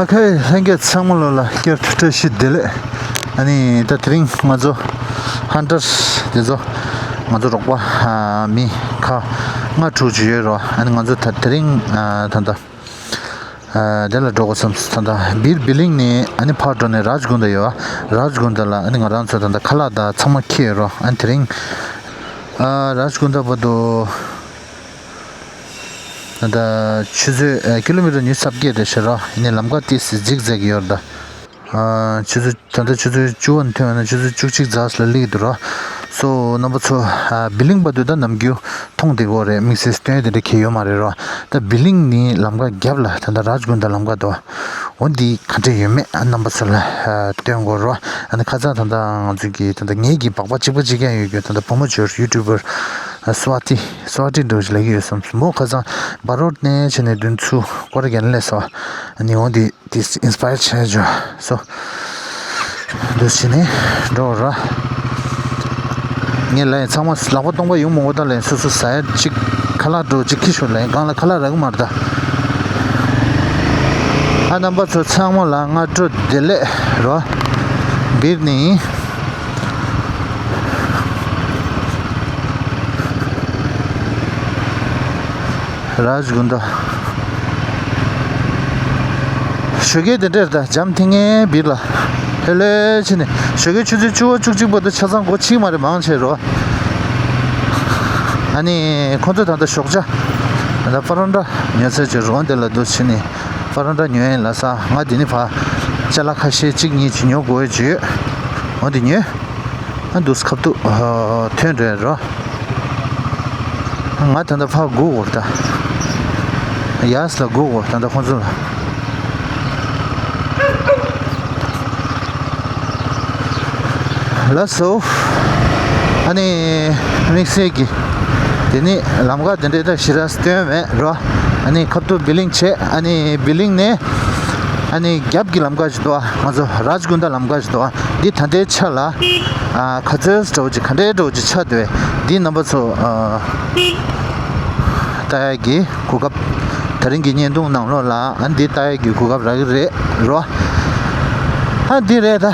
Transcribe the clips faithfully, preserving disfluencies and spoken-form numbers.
ཨོ་ཁེ། ལྷན་རྒྱས་ཚང་མ་ལོ་ལ་བསྐྱར་དུ་བཀྲ་ཤིས་བདེ་ལེགས། ཨ་ནི་ད་དེ་རིང་ང་ཚོ་ཧན་ཏར་དེ་ཚོ་ང་ཚོ་རོགས་པ་ཨ་མི་ཁ་ལྔ་དྲུག་ཅིག་ཡོད་རོ། ཨ་ནི་ང་ཚོ་ད་དེ་རིང་ཨ་ད་ད་ཨ་དེ་ལ་འགྲོ་དགོས་བསམ། ད་ད་བིར་བི་ལིང་ནས་ཨ་ནི་ཕར་འགྲོ་ནས་རཱཇ་གུན་ད་ཡོད། རཱཇ་གུན་ད་ལ་ཨ་ནི་ང་རང་ཚོ་ད་ད་ཁ་ལག་ད་ཚང་མ་ཁྱེར་ཡོད་རོ། ཨ་ནི་དེ་རིང་ཨ་རཱཇ་གུན་ད་བར་དུ་ད་ཆུ་ཚོད་ཨ་ཀི་ལོ་མི་ཊར་ཉི་ཤུ་རྩ་བརྒྱད་རེད་ཤག་རོ། ཡིན་ནའི་ལམ་ཁ་ཏོག་ཙམ་ཟིག་ཟེག་ཡོད་རེད་ད། ཨ་ཆུ་ཚོད་ད་ལྟ་ཆུ་ཚོད་བཅུ་པ་ནས་ཐོན་ཡོང་ན་ཆུ་ཚོད་བཅུ་གཅིག་ཙམ་ལ་སླེབས་འདུག་རོ། སོ་རྣམ་པ་ཚོ་ཨ་བི་ལིང་བར་དུ་ད་ནམ་རྒྱུན་མཐོང་བསྡད་ཀྱི་ཡོད་རེད། དམིགས་བསལ་སྟོན་དེ་འདྲ་གང་ཡང་ཡོད་མ་རེད་རོ། ད་བི་ལིང་ནས་ལམ་ཁ་རྒྱབ་ལ་ད་ལྟ་རཱཇ་གུན་ད་ལམ་ཁ་འདུག་འོ་འདི་ག་འདྲ་ཡོད་མེད་ཨ་རྣམ་པ་ཚོ་ལ་ཨ་སྟོན་དགོས་རོ། ཨ་ནི་ཁ་སང་ད་ལྟ་ང་ཚོ་གི་ད་ལྟ་ངེད་ཀྱི་སྦག་སྦག་གཅིག་པ་གཅིག་རྐྱང་ཡོད་རྒྱུ་ད་ལྟ་བུ་མོ་ཇོར་ཡུ་ཊུབ་པར་སུ་ཝ་ཏི་སུ་ཝ་ཏི་འདྲ་བོ་ཞིག་ལབ་ཀྱི་ཡོད་བསམ་སོང་། མོ་ཁ་སང་བ་རོད་ནས་བྱས་ནས་བདུན་ཚུགས་སྐོར་ར་རྒྱག་ནས་སླེབས་སོང་། ཨ་ནི་འོ་འདི་དེ་ཨིན་སི་པ་ཡར་བྱས་འཇོག་སོ། འདུག་བྱས་ནས་འགྲོ་ར། ངས་ལབ་ཡིན་ཚང་མ་ལག་པ་སྟོང་པ་ཡོང་མི་དགོས་ད་ལབ་ཡིན། སོ་སོ་ཟ་ཡ་གཅིག་ཁ་ལག་འདྲ་བོ་གཅིག་ཁྱེར་ཤོག་ལབ་ཡིན། སྒང་ལ་ཁ་ལག་རག་གི་མ་རེད་ད། ཨ་རྣམ་པ་ཚོ་ཚང་མ་ལ་སྔ་དྲོ་བདེ་ལེགས་རོ། བིར་ནི། རཱཇ་གུན་ད། ཞོགས་ཀས་དེ་འདྲར་ད་འཇམ་ཐིང་ངེ་བིར་ལ་ལྷོད་ལྷོད་བྱས་ནས་ཞོགས་ཀས་ཆུ་ཚོད་བཅུ་པ་བཅུ་གཅིག་པ་དེ་ཆ་ཚང་སྒོ་ཕྱེ་མ་རེད་མང་ཆེ་རོ། ཨ་ནི་ཁོང་ཚོ་ད་ལྟ་ཞོགས་ཇ་ད་ལྟ་ཕ་རོན་ཏྲ་ཉོ་ཚར་བྱས་རོ། དེ་ལ་འདུག་བྱས་ནས་ཕ་རོན་ཏྲ་ཉོ་ཡིན་ལབ་ས། ང་འདི་ནས་ཕར་ཅ་ལག་ཁ་ཤས་གཅིག་གཉིས་ཅིག་ཉོ་དགོས་བྱས། འོ་འདི་ཉོས། ཨ་འདུག་ཁ་ཐུག་ཐོན་འགྲོ་ཡ་རོ། ང་ད་ལྟ་ཕར་སྒུག་དགོས་རེད་ད། ཡས་ལ་སྒུག་དགོས་ད་ལྟ་ཁོང་ཚོ་ལ། ལགས་སོ། ཨ་ནི་དམིགས་བསལ་གྱི་དེ་ནི་ལམ་ཁ་དེ་འདྲའི་ད་ཞེ་དྲག་སྟོན་མེད་རོ། ཨ་ནི་ཁ་ཐུག་བི་ལིང་བྱས། ཨ་ནི་བི་ལིང་ནས་ཨ་ནི་རྒྱབ་ཀྱི་ལམ་ཁ་ཞིག་འདུག་ང་ཚོ་རཱཇ་གུན་ད་ལམ་ཁ་ཞིག་འདུག་འདི་ད་ལྟའི་ཆ་ལ་ཨ་ག་ཚོད་འདྲ་བོ་ཅིག་ག་འདྲའི་འདྲ་བོ་ཅིག་ཆགས་འདུག་འདི་རྣམ་པ་ཚོ་ཨ་ལྟ་ཡ་གི་གོ་སྐབས། ད་རིང་གི་བརྙན་ཐུང་ནང་ལོགས་ལ་ཨ་འདི་ལྟ་ཡ་གི་གོ་སྐབས་རག་གི་རེད་རོ། ཨ་འདི་རེད་ད།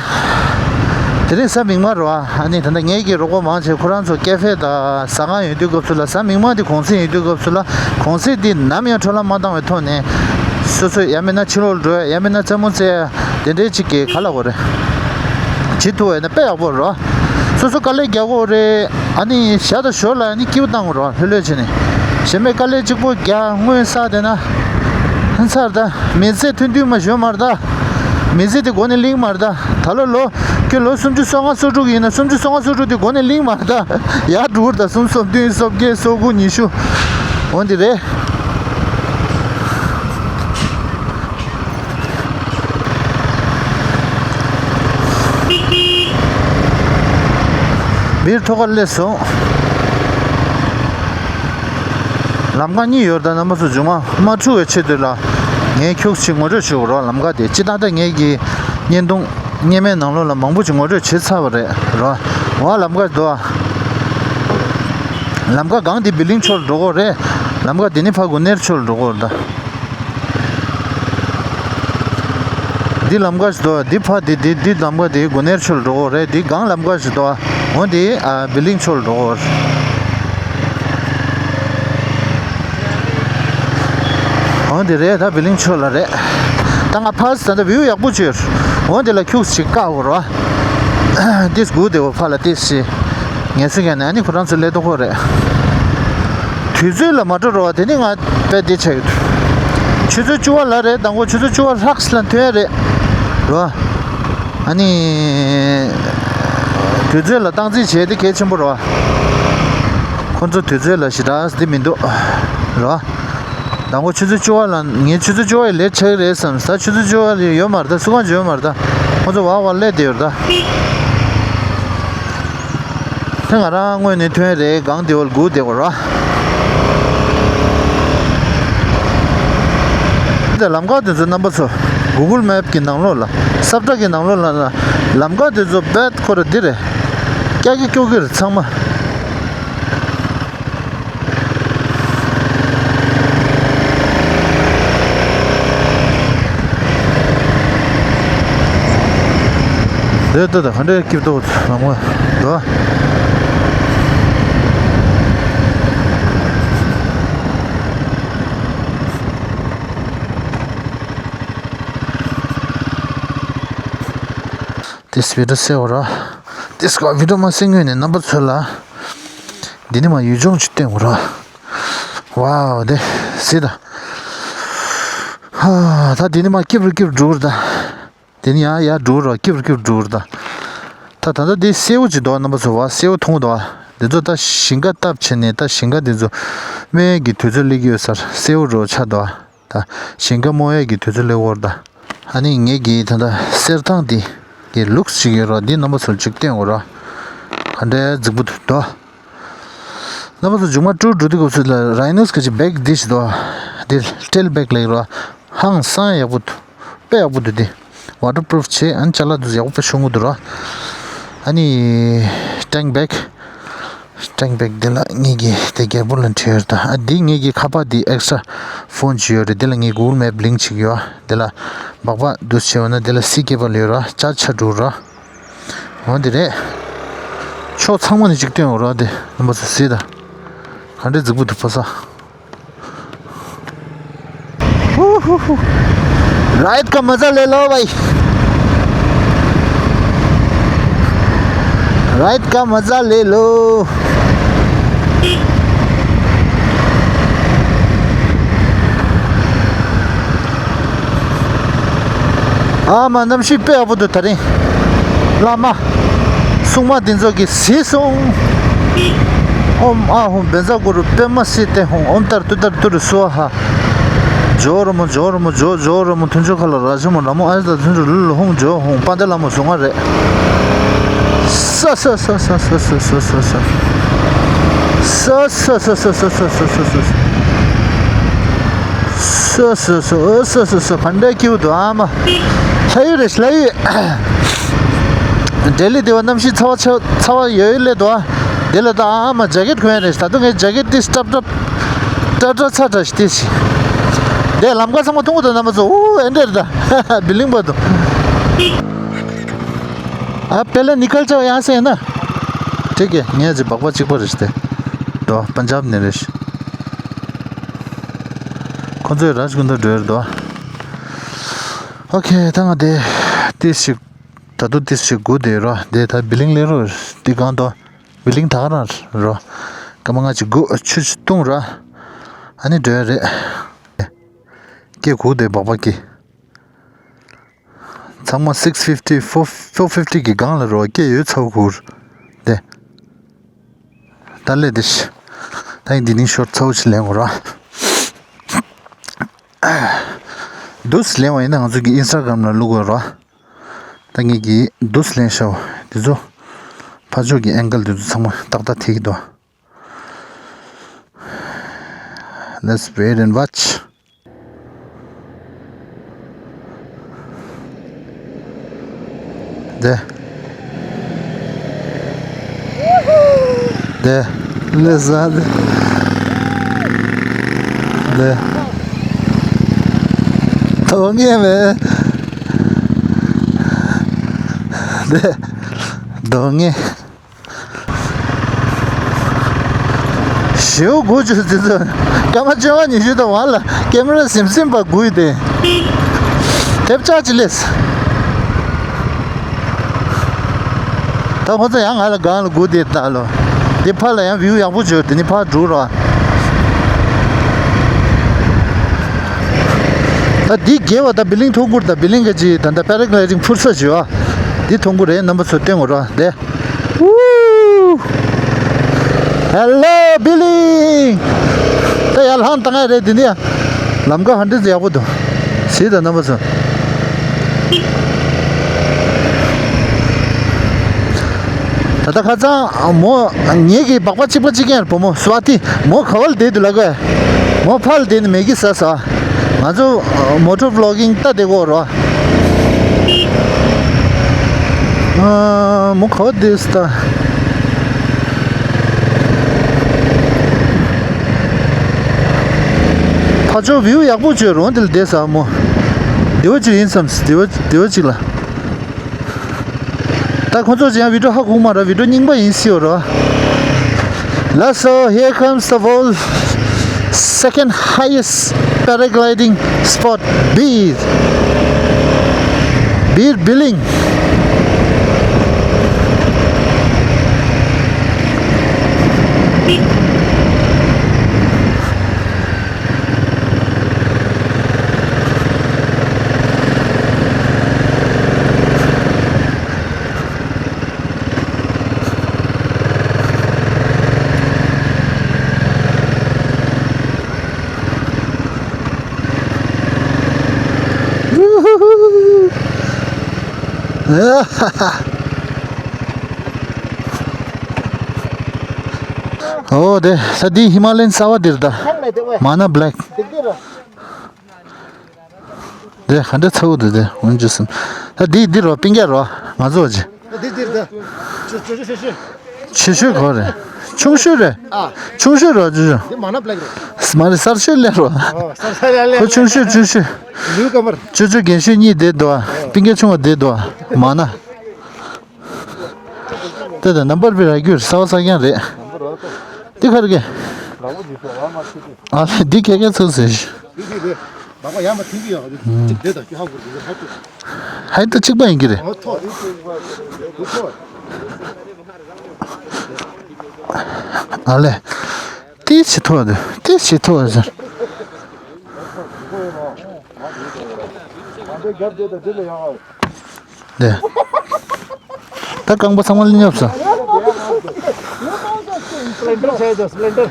དེ་རིང་གཟའ་མིག་དམར་རོ། ཨ་ནི་ད་ལྟ་ངེད་ཀྱི་རོགས་པ་མང་ཆེ་ཁོ་རང་ཚོ་ཀེ་ཧྥེ་དང་ཟ་ཁང་ཡོད་དུས་སྐབས་སུ་ལ་གཟའ་མིག་དམར་དེ་གུང་སེང་ཡོད་དུས་སྐབས་སུ་ལ་གུང་སེང་དེ་ནམ་ཡང་འཕྲོ་བརླག་མ་བཏང་བའི་ཐོག་ནས་སོ་སོས་ཡང་མིན་ན་ཕྱི་ལོགས་འགྲོ་ཡ་ཡང་མིན་ན་རྩེད་མོ་རྩེ་ཡ་དེ་འདྲའི་ཅིག་གི་ག་ལ་བོ་རེད། བྱེད་ཐུབ་པ་ཡིན་ན་དཔེ་ཡག་པོ་རེད་བ། སོ་སོ་དཀའ་ལས་རྒྱག་དགོས་རེད། ཨ་ནི་ཞག་དང་ཞོར་ལ་ཨ་ནི་སྐྱིད་པོ་བཏང་དགོས་རེད་བ། ལྷོད་ལྷོད་བྱས་ནས་གཞན་པའི་དཀའ་ལས་གཅིག་པོ་རྒྱག་དངུལ་བསགས་བསྡད་ན་ཚར་ད། མི་ཚེ་ཐུང་ཐུང་མ་ཞོན་མ་རེད་ད། མི་ཚེ་དེ་མགོ་ནས་ལིང་མ་རེད་ད། ད་ལོ་ལོ་ཁྱོད་ལོ་སུམ་ཅུ་སོ་ལྔ་སོ་དྲུག་ཡིན་ན་སུམ་ཅུ་སོ་ལྔ་སོ་དྲུག་དེ་མགོ་ནས་ལིང་མ་རེད་ད། ཡར་འགྲོ་གི་རེད་ད། སུམ་ཅུ་སོ་བདུན་སོ་བརྒྱད་སོ་དགུ་ཉི་ཤུ། འོ་འདི་རེད། བིར་ཐོག་ཁར་སླེབས་སོང་། ལམ་ཁ་གཉིས་ཡོད་ད། རྣམ་པ་ཚོ་མཇུག་མ་མ་འཁྲུག་པའི་ཆེད་དུ་ལ་ངས་ཁྱུག་ཅིག་ངོ་སྤྲོད་ཞུ་དགོས་རོགས། ལམ་ཁ་དེ་སྤྱིར་བཏང་ད་ངེད་ཀྱི་བརྙན་ཐུང་སྔོན་མའི་ནང་ལོགས་ལ་མང་པོ་ཅིག་ངོ་སྤྲོད་བྱས་ཚར་བ་རེད་རོ། འོ་ལམ་ཁ་འདུག་ཨ། ལམ་ཁ་སྒང་དེ་བི་ལིང་ཕྱོགས་ལ་འགྲོ་དགོས་རེད། ལམ་ཁ་དེ་ནི་ཕ་གུ་ནེར་ཕྱོགས་ལ་འགྲོ་དགོས་རེད་ད། འདི་ལམ་ཁ་ཞིག་འདུག་འདི་ཕ་འདི་འདི་འདི་ལམ་ཁ་འདི་སྒོ་ནེར་ཆུ་ལ་འགྲོ་གི་རེད། འདི་སྒང་ལམ་ཁ་ཞིག་འདུག་འོ་འདི་ཨ་བི་ལིང་ཕྱོགས་ལ་འགྲོ་གི་རེད། འོ་འདི་རེད་ད་བི་ལིང་ཕྱོགས་ལ་རེད། ད་ང་ཕར་ད་ལྟ་བིའུ་ཡག་པོ་བྱོས། འོ་འདི་ལ་ཁྱུག་ཅིག་བཀག་དགོས་རེད་བ། འདི་སྒུག་བསྡད་དགོས་ཕར་ལ་ཏོག་ཙམ། ངལ་གསོ་བརྒྱབ་ནས་ཨ་ནི་ཁོ་རང་ཚོ་སླེབས་ཐུབ་ཀྱི་རེད། དུས་ཚོད་ལ་མ་འགྲོ་རོགས། དེ་ནི་ང་དཔེ་འདི་བྱས་ཡོད། ཆུ་ཚོད་བཅུ་པ་ལ་རེད། དང་པོ་ཆུ་ཚོད་བཅུ་པ་ལྷག་ཙམ་ལ་ཐོན་ཡ་རེད་རོ། ཨ་ནི་དུས་ཚོད་ལ་སྟངས་འཛིན་བྱས་ཏེ་གལ་ཆེན་པོ་རོ། ཁོ་ཚོ་དུས་ཚོད་ལ་ཞེ་དྲག་འདི་མི་འདུག་རོ། དང་པོ་ཆུ་ཚོད་བཅུ་པ་ལ་ངས་ཆུ་ཚོད་བཅུ་པ་ཡི་ལེཊ་ཆགས་ཀྱི་རེད་བསམ། ད་ཆུ་ཚོད་བཅུ་པ་ལ་ཡོད་མ་རེད་ད། སུ་གང་ཡོད་མ་རེད་ད། ཁོ་ཚོ་བག་བག་སླེབས་བསྡད་ཡོད་རེད་ད། དེ་ང་རང་དངོས་གནས་ཐོན་རེད། སྒང་དེ་བོ་ལ་སྒུག་བསྡད་དགོས་ར། འདི་ལམ་ཁ་དེ་ཚོ་རྣམ་པ་ཚོ་གུ་གུལ་མེབ་ཀྱི་ནང་ལོགས་ལ་ས་བཀྲ་གི་ནང་ལོགས་ལ་ལམ་ཁ་དེ་ཚོ་རྦད་ཁོ་ར་འདི་རེད། ཀྱག་ཀྱག་ཀྱོག་ཀྱོག་རེད་ཚང་མ། འདི་ལྟ་དང་ག་འདྲའི་སྐྱིད་ཏོག་ལམ་ཁ་འདུག་ཨ། དེ་བི་ཌིའོ་སེ་བ་ར། དེ་སྐོར་བི་ཌིའོ་མ་སེ་སྔོན་ནས་རྣམ་པ་ཚོ་ལ། འདི་ནི་མ་ཡུལ་ལྗོངས་ཅིག་སྟོན་བ་ར། ཝའོ་དེ་སི་ད། ཧ་ད་འདི་ནི་མ་སྐྱིབ་རུ་སྐྱིབ་འགྲོ་བར་ད། དེ་ནི་ཡང་ཡར་འགྲོ་རོགས། སྐྱིབ་སྐྱིབ་འགྲོ་རོགས་ད། ད་ད་ལྟ་འདི་སེའུ་ཅིག་འདུག་རྣམ་པ་ཚོ། བ་སེའུ་མཐོང་འདུག་འདི་ཚོ་ད་ཞིང་ཁ་བཏབ་བྱས་ནས་ད་ཞིང་ཁ་འདི་ཚོ་སྨན་གྱི་དུས་ཚོད་སླེབས་ཀྱི་ཡོད་སར་སེའུ་རོ་ཆགས་འདུག་ད་ཞིང་ཁ་རྨོ་ཡས་ཀྱི་དུས་ཚོད་སླེབས་ཀྱི་ཡོད་རེད་ད། ཨ་ནི་ངེད་ཀྱི་ད་ལྟ་གསེར་ཐང་འདི་གི་ལུགས་ཅིག་ཡོད་རོགས། འདི་རྣམ་པ་ཚོར་ཅིག་སྟོན་དགོས་རོགས། ག་འདྲའི་རྫིག་པོ་འདུག་རྣམ་པ་ཚོ་མཇུག་མ་ཊུར་འགྲོ་དུས་སྐབས་སུ་ལ་རའི་ནོས་ཀྱི་བེག་འདི་ཞིག་འདུག་འདི་ཊེལ་བེག་ལབ་རོགས། ཧང་སང་ཡག་པོ་འདུག་དཔེ་ཡག་པོ་འདུག་འདི་ཝ་ཊར་པུ་རུཕ་བྱས། ཨ་ནི་ཅ་ལག་འདི་ཚོ་ཡག་པོ་དཔེ་ཤོང་གི་འདུག་ར། ཨ་ནི་ཊེང་བེག་ཊེང་བེག་འདི་ལ་ངེད་ཀྱི་དེ་རྒྱལ་པོ་ལ་འཁྲིད་ཡོད་རེད་ད། ཨ་འདི་ངེད་ཀྱི་ཁ་པར་འདི་ཨེག་སི་ཊྲ་ཕོན་ཅིག་ཡོད་རེད། འདི་ལ་ངའི་གུ་གལ་མེབ་ལིང་ཅིག་ཡོད། འདི་ལ་སྦག་སྦག་འདུག་བྱས་པ་ན་འདི་ལ་སི་ཀེ་བལ་ཡོད་ར། ཅར་ཆ་འགྲོ་ར། འོ་འདི་རེད། ཕྱོགས་ཚང་མ་ནས་ཅིག་སྟོན་འོ་ར། འདི་རྣམ་པ་ཚོ་གཟིགས་དང་། ག་འདྲའི་རྫིག་པོ་འདུག་ཕ་ས། राइड का मजा ले लो भाई। राइड का मजा ले लो। ཨ་མ་གནམ་གཤིས་དཔེ་ཡག་པོ་འདུག་ད་རིང་། བླ་མ། སྲུང་མ་འདི་ཚོ་གིས་གཟིགས་སོང་། ཨོཾ་ཨཱཿཧཱུྃ་བཛྲ་གུ་རུ་པདྨ་སིདྡྷི་ཧཱུྃ། ཨོཾ་ཏར་ཏུཏྟར་ཏུ་རེ་སྭཱ་ཧཱ། ཇོ་རུ་མོ་ཇོ་རུ་མོ་ཇོ་ཇོ་རུ་མོ། ཐུན་ཚོད་ཁ་ལ་ར་ཇོ་མོ་ར་མོ། ཨ་ཏ་ཐུན་ཚོད་ལུ་ལུ་ཧཱུྃ་ཇོ་ཧཱུྃ། དཔལ་ལྡན་ལྷ་མོ་གཟུངས་སྔགས་རེད། ས་ས་ས་ས། ས་ས་ས་ས། ས་ས་ས་ས། ས་ས་ས་ས། ས་ས་ས་ས། ཨོ་ས་ས་ས། ག་འདྲ་སྐྱིད་པོ་འདུག་ཨ་མ། ལྷ་ཡུལ་རེད། ལྷ་ཡུལ། ལྡི་ལི་དེ་བ་གནམ་གཤིས་ཚ་བ་ཆ་ཚ་བ་ཡོད་ཡོད་སླེབས་འདུག་ཨ། དེ་ལ་ད་ཨ་མ་ཇེ་ཀེཊ་གོན་ཡ་རེད། ད་དུང་ངས་ཇེ་ཀེཊ་དེ་སྲབ་སྲབ་སྲབ་སྲབ་ཚ་དྲགས་ཤིག་དེ་ཞིག་དེ་ལམ་ཁ་ཚང་མ་མཐོང་གི་འདུག་རྣམ་པ་ཚོ། ཨུ་ཨེ་འདྲས་རེད་ད། བི་ལིང་པ་འདུག་ཨ་པེ་ལེ་ནི་ཁལ་ཆ་ཡང་སེ་ན། ཁྲིག་གེ་ངས་ཅི་སྦག་སྦག་གཅིག་པ་རེད་དེ། འགྲོ་པན་ཇབ་ནས་རེད། ཁོ་ཚོས་རཱཇ་ཀུན་ཏ་འགྲོ་ཡོད་དོ། ཨོ་ཁེ། ད་ང་དེ་ཏིས་ཞིག་ད་དུ་ཏིས་ཞིག་སྒུག་བསྡད་རོ། དེ་ད་བི་ལིང་ལས་རོ། འདི་གང་དོ། བི་ལིང་ད་ག་རང་རོ། སྐར་མ་ལྔ་ཅིག་སྒུག་ཆུ་ཅིག་བཏུང་རོ། ཨ་ནི་འགྲོ་ཡ་རེད། སྐད་སྒུག་བསྡད་སྦག་སྦག་གི། ཚང་མ་six fifty, four four fifty གི་སྒང་ལ་རོ། སྐད་ཡོད་ཚ་བོ་གུར། དེ། ད་ལས་དེ་ཤི། ད་ཡིན་འདི་ནིང་ཤོར་ཚ་བོ་ཞིག་ལེན་དགོས་ར། དུས་ལེན་བ་ཡིན་ན་ང་ཚོ་གི་ཨིན་སི་ཊ་གྷ་རམ་ལ་བླུག་དགོས་ར། ད་ངེད་ཀྱིས་དུས་ལེན་ཤོག་དེ་ཚོ། ཕ་ཕྱོགས་ཀྱི་ཨེང་གལ་དེ་ཚོ་ཚང་མ་ཏག་ཏག་ཐིག་དོ། Let's wait and watch. དེ། དེ། ལེ་ཟ་དེ། དེ། དོ་ངེ་མེ། དེ། དོ་ངེ། ཞེའུ་དགུ་བཅུ་ཙི་ཙི། སྐར་མ་བཅོ་ལྔ་ཉི་ཤུ་དང་བར་ལ་ཀེ་མ་ར་ཟིམ་ཟིམ་པ་དགུ་ཡི་སྟེ། དེབ་ཆག་ཅི་ལེས། ད་ཁོ་ཚོ་ཡང་ང་ལ་སྒང་ལ་སྒུག་བསྡད་ད་ལོ། འདི་ཕར་ལ་ཡང་བིའུ་ཡག་པོ་བྱོས། དེ་ནི་ཕར་འགྲོ་ར། ད་འདི་བརྒལ་བ་ད་བི་ལིང་མཐོང་གི་རེད། ད་བི་ལིང་ག་ཅི་ད་ད་པེ་ར་གི་ལའི་ཌིང་འཕུར་ས་བྱོས་ཨ། འདི་མཐོང་གི་རེད། རྣམ་པ་ཚོ་སྟོན་དགོས་ར་དེ། Woo! Hello, Billy! ད་ཡར་ལྷང་བཏང་ཡ་རེད་དེ་ནི། ལམ་ཁ་ཧ་འདྲི་ཡག་པོ་འདུག་གཟིགས་དང་རྣམ་པ་ཚོ། ད་ལྟ་ཁ་སང་མོ་ངེད་ཀྱི་སྦག་སྦག་གཅིག་པ་གཅིག་རྐྱང་བུ་མོ་སུ་ཨ་ཏི་མོ་ག་བ་ལ་བསྡད་འདུག་ལབ་ག་མོ་ཕར་ལ་བསྡད་ནས་མེ་གི་ཟ་ཟ། ང་ཚོ་མོ་ཊོ་བི་ལོག་གིང་ལྟ་བསྡད་ཀྱི་ཡོད་རེད་བ། ཨ། མོ་ག་བ་བསྡད་ས་ད། ཕར་ཕྱོགས་བིའུ་ཡག་པོ་བྱོས་རོང་དེ་ལ་བསྡད་ས་མོ། བདེ་བ་ཅིག་ཡིན་བསམ། བདེ་བ་བདེ་བ་ཅིག་ལ། ད་ཁོང་ཚོ་ཡང་བི་ཌིའོ་ཧ་གོ་མ་རེད། བི་ཌིའོ་རྙིང་པ་ཡིན་སྲིད་པ་རེད། ལགས་སོ། Here comes the world second highest paragliding spot, Beer. Beer Billing. ཨོ་དེ་ས་འདི་ཧི་མ་ལ་ཡན་གསར་པ་འདིར་ད། མ་ན་བྷེ་ལེག་དེ་ག་འདྲ་ཚ་བོ་འདུག་དེ་འོན་ཅི་སེམས། ད་འདི་འདི་རོ་སྤུན་ཀྱག་རོ། ང་ཚོ་ཅི། འདི་འདིར་ད། ཆུ་ཆུ་ཆུ་ཆུ། ཆེ་ཤོས་གོ་རེད། ཆུང་ཤོས་རེད། ཨ། ཆུང་ཤོས་རོ་ཆུང་ཤོས། འདི་མ་ན་བྷེ་ལེག་རེད། མ་རེད། གསར་ཤོས་ལས་རོ། ཨོ་གསར་ཤོས་ལས་ལས། ཁོ་ཆུང་ཤོས་ཆུང་ཤོས། ལུས་ཀ་མར། ཆུ་ཆུ་རྒན་ཤོས་གཉིས་བསྡད་འདུག་ཨ། སྤུན་ཀྱག་ཆུང་བ་བསྡད་འདུག་ཨ། མ་ན། དེ་དང་རྣམ་པར་སྤེལ་ར་རྒྱུར་གསར་པ་གསར་རྐྱང་རེད། འདི་ག་རེ་གི། ཨ་ལེ་འདི་ཁྱེད་ཁྱེད་ཚོ་ཟེར། ཧའི་ད་གཅིག་པ་ཡིན་གྱི་རེད། ཨ་ལེ། ཏིས་ཆི་ཐོག་དེ་ཏིས་ཆི་ཐོག་ཟེར། དེ། ད་རྐང་པ་ཚང་མ་ལ་ཉོབ་སོང་། སི་པི་ལེན་ཌར་བྱས་དང་སི་པི་ལེན་ཌར།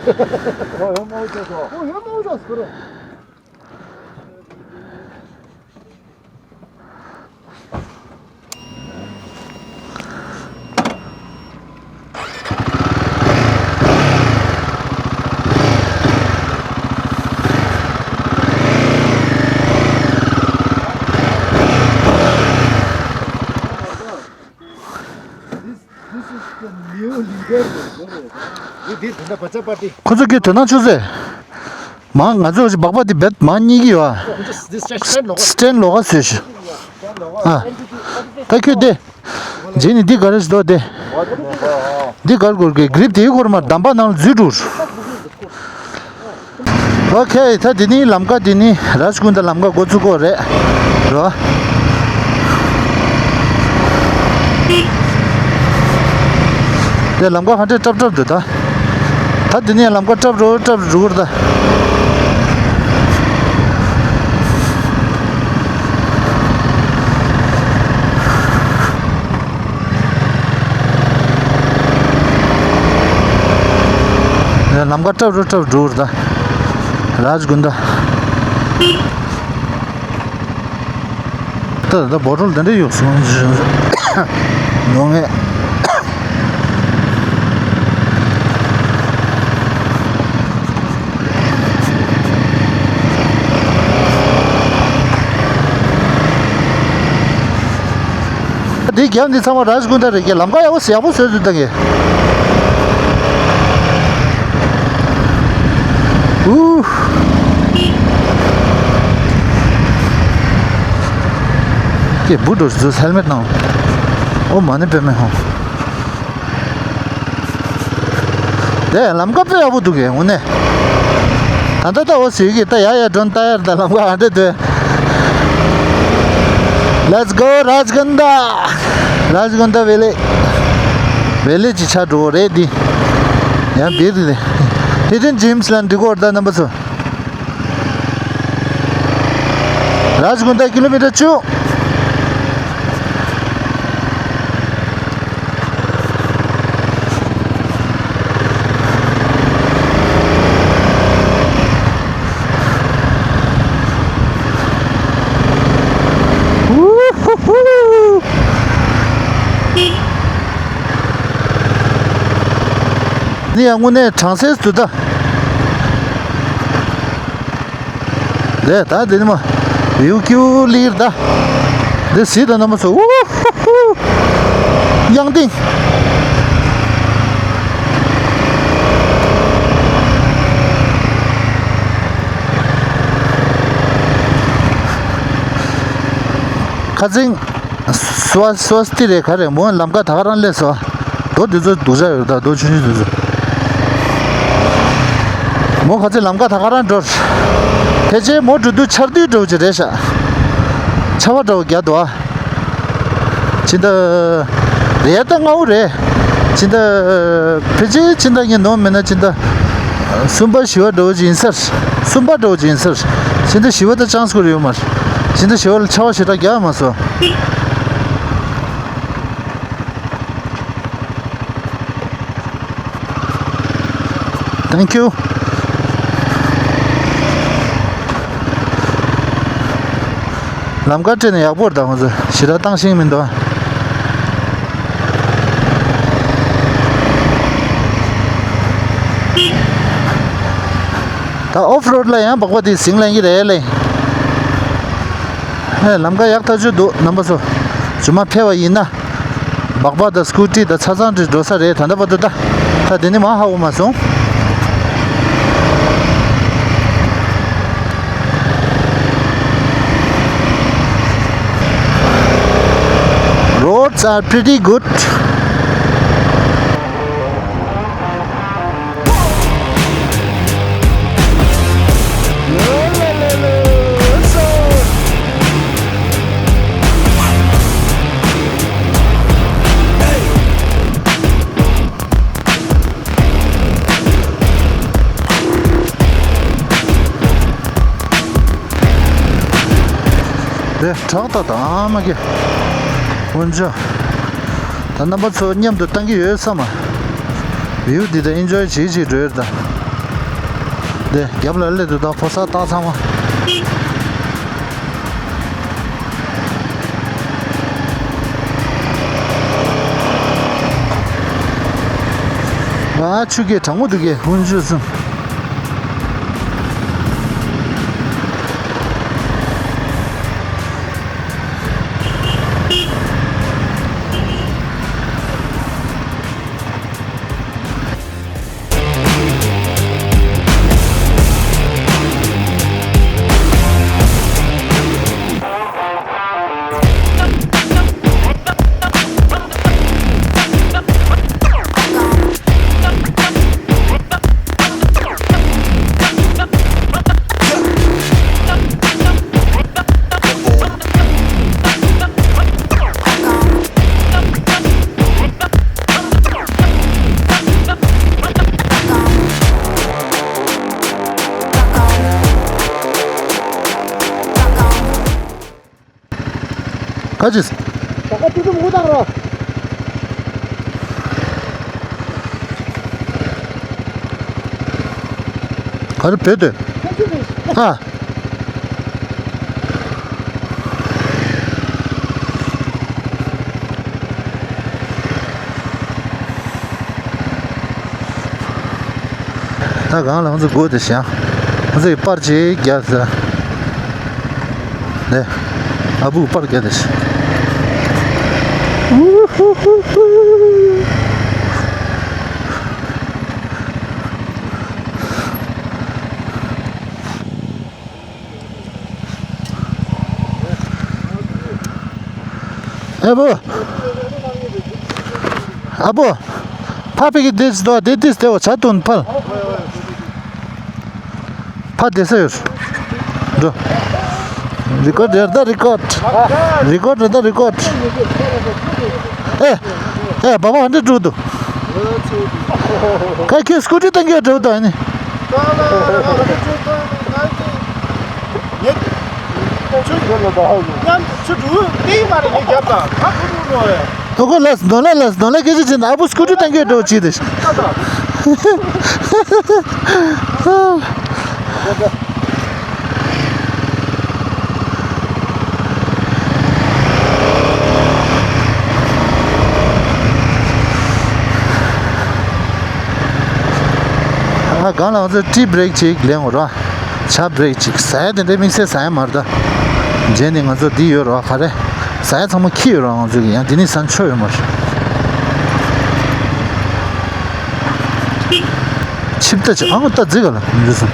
This, this is the new leader. འདི་འདི་ད་ལྟ་བ་ཅ་པ་ཏི། ཁོ་ཚོ་གི་དོ་སྣང་ཆུ་ཚོད། མ་ང་ཚོ་སྦག་སྦག་འདི་བེད་མ་གཉིས་ཀྱི་ཡོད། This, this stand ལོག་སི་ཊེན་ལོག་ག་བཟོས་ཤི། ཨ། ད་ཁྱོད་དེ། རྗེས་ནི་འདི་ག་རེ་ཞིག་འདུག་དེ། འདི་གར་གོར་གི་གྷི་རིབ་དེའི་སྐོར་མ་འདམ་པ་ནང་ལ་འཛུལ་འགྲོ། ཨོ་ཁེ། ད་འདི་ནི་ལམ་ཁ་འདི་ནི་རཱཇ་ཀུན་ད་ལམ་ཁ་འགོ་བཙུགས་གོ་རེད་རོ། དེ་ལམ་ཁ་ག་འདྲས་ཀྲབ་ཀྲབ་འདུག་ད། ད་འདི་ནས་ལམ་ཁ་ཀྲབ་རོ་ཀྲབ་རུ་ར་ད། ལམ་ཁ་ཀྲབ་རུ་ཀྲབ་རུ་ར་ད། རཱཇ་ཀུན་ད། ད་ད་བོ་ཊལ་དེ་འདྲ་ཡོད་སོང་། ནོ་ངས། འདི་རྒྱབ་འདི་ཚང་མ་རཱཇ་ཀུན་ད་རེད། ཀྱེ་ལམ་ཁ་ཡག་པོ་ཡག་པོ་བཟོས་འདུག་ད་ངས། ཨུ། ཀྱེ་བུ་འགྲོ་བཟོས་ཧེལ་མེཊ་ནང་། ཨོ་མ་ཎི་པདྨེ་ཧཱུྃ། དེ་ལམ་ཁ་དཔེ་ཡག་པོ་འདུག་གས་དངོས་གནས། ད་ལྟ་ད་འོ་ཟེར་གི་ད་ཡ་ཡ་ཌོན་ཊི་ཊ་ཡར་ད་ལམ་ཁ་ཨ་འདྲ་འདུག Let's go Rajgunda. Rajgunda village. Village ཆགས་འགྲོ་རེད་འདི། ཡང་འདིར་རེད། Hidden Gems ལ་འགྲིག་གོ་ད་རྣམ་པ་ཚོ། རཱཇ་ཀུན་ད་ཀི་ལོ་མི་ཊར་བཅུ། འདི་ཡང་དངོས་གནས་གྲང་སའི་དུས་ད། དེ་ད་དེ་ནི་མ། ཡུ་ཀིའུ་ལིར་ད། དེ་སི་ད་ན་མ་སོ། ཨུ་ཧུ་ཧུ། དབྱངས་ཏིང་། ཁ་ཚིང་། སོ་སོ་སྟི་རེད་ག་རེད། མོ་ལམ་ཁ་ད་ག་རང་སླེབས་སོང་། རྡོ་འདི་ཚོ་སྡུག་ཅག་ཡོད་རེད་ད། རྡོ་ཆུང་ཆུང་འདི་ཚོ། མོ་ག་ཚོད་ལམ་ཁ་ད་ག་རང་འགྲོ། ཕལ་ཆེར་མོ་འགྲོ་དུས་ཆར་དུས་འདྲ་བོ་ཅིག་རེད་ཤག་ཆར་པ་འདྲ་བོ་རྒྱག་འདུག་ཨ། ཕྱི་ཟླ། རེད་ད། སྔ་པོ་རེད། ཕྱི་ཟླ། ཕལ་ཆེར་ཕྱི་ཟླ་ངས་ནོར་མེད་ན་ཕྱི་ཟླ། གསུམ་པ་བཞི་པ་འདྲ་བོ་ཅིག་ཡིན་ས་རེད། གསུམ་པ་འདྲ་བོ་ཅིག་ཡིན་ས་རེད། ཕྱི་ཟླ་བཞི་པ་ད་ཅང་སི་ཁོ་རེ་ཡོད་མ་རེད། ཕྱི་ཟླ་བཞི་པ་ལ་ཆར་པ་ཞེ་དྲག་རྒྱག་མ་སོང་། Thank you. ལམ་ཁ་སྤྲད་ནས་ཡག་པོ་རེད་ད། ཁོང་ཚོ་ཞེ་དྲག་བཏང་ཤེས་མི་འདུག་ཨ། ད་ཨོཕ་རོཌ་ལ་ཡང་སྦག་སྦག་དེ་ཟིང་ལེན་གྱི་རེད་ལེ། ཨེ། ལམ་ཁ་ཡག་ཐག་ཆོད་འདུག་རྣམ་པ་ཚོ། རྗེས་མ་ཕེབས་པ་ཡིན་ན། སྦག་སྦག་དང་སི་ཀུ་ཊི་དང་ཆ་ཚང་འདྲ་འགྲོ་ས་རེད། ད་ལྟ་བར་དུ་ད། ད་དེ་ནི་མ་ཧ་གོ་མ་སོང་། Roads are pretty good. དེ་བྲག་དང་དྭངས་མ་གི་དབུ་འཇོ། ད་རྣམ་པ་ཚོ་མཉམ་དུ་བཏང་གི་ཡོད་བསམ་མ། བིའུ་འདི་ད་ཨེན་ཇོའི་བྱེད་བྱེད་འགྲོ་ཡོད་ད། དེ་རྒྱབ་ལ་སླེབས་འདུག་ད་ཕོ་གསར་སྟག་ཚང་མ། ཨ། ཆུ་སྐྱེས་གྲང་མོ་འདུག་གས། དབུ་འཇོ་གསུམ། ག་ཅི། ད་ག་ཏུ་ཏུ་མུ་དང་རོ། ག་རེ་བོད་དུ། ཨ། ད་གང་ལ་ང་ཚོ་སྒོ་དེ་བཞག་ང་ཚོ་ཡི་པར་ཅིག་རྒྱག་ཟེར། ནས། ཨ་བུ་པར་རྒྱག་དེ་བཞག་ཨ་བུ། ཨ་བུ། ཕ་ཕི་གི་དེ་ཟི་དོ་དེ་དེ་སྟེ་བ་ཆ་དུན་ཕལ། ཕ་དེ་ས་ཡོད། འགྲོ། རི་ཀོར་རེད་ད་རི་ཀོར། རི་ཀོར་རེད་ད་རི་ཀོར། ཨེ། ཨེ་བ་བ་འདི་འགྲོ་འདུག་ཁ་ཁྱོད་སྐུ་ཊི་བཏང་གི་འགྲོ་འདུག་ཨ་ནི། ཉེ། ཆུ་ཉམས་ཆུ་འགྲོ་དེ་མ་རེད། ཉེ་རྒྱབ་དང་ང་ཁུ་རུ་ནོ་རེད། ཨོ་ཁོ་ལས་ནོ་ལ་ལས་ནོ་ལ་སྐད་ཆ་བྱེད་ན་ཨ་བུ་སྐུ་ཊི་བཏང་གི་འགྲོ་ཅི་དེ། ཨ་གང་ལ་ང་ཚོ་ཊི་བྷི་རེག་ཅིག་ལེན་འོ་ར། ཇ་བྷི་རེག་ཅིག་ཟ་ཡ་དེ་འདྲའི་དམིགས་བསལ་ཟ་ཡ་མ་རེད་ད། རྗེས་ནས་ང་ཚོ་འདི་ཡོད་ར་ག་རེ། ཟ་ཡ་ཚང་མ་ཁྱི་ཡོད་ར་ང་ཚོ་གི་ཡང་འདི་ནི་ཟ་ཆོ་ཡོད་མ་རེད། ཆིབས་རྟ་ཅིག་ཨ་ཁུ་རྟ་རྫི་ག་ལ་མི་འདུག་སམ།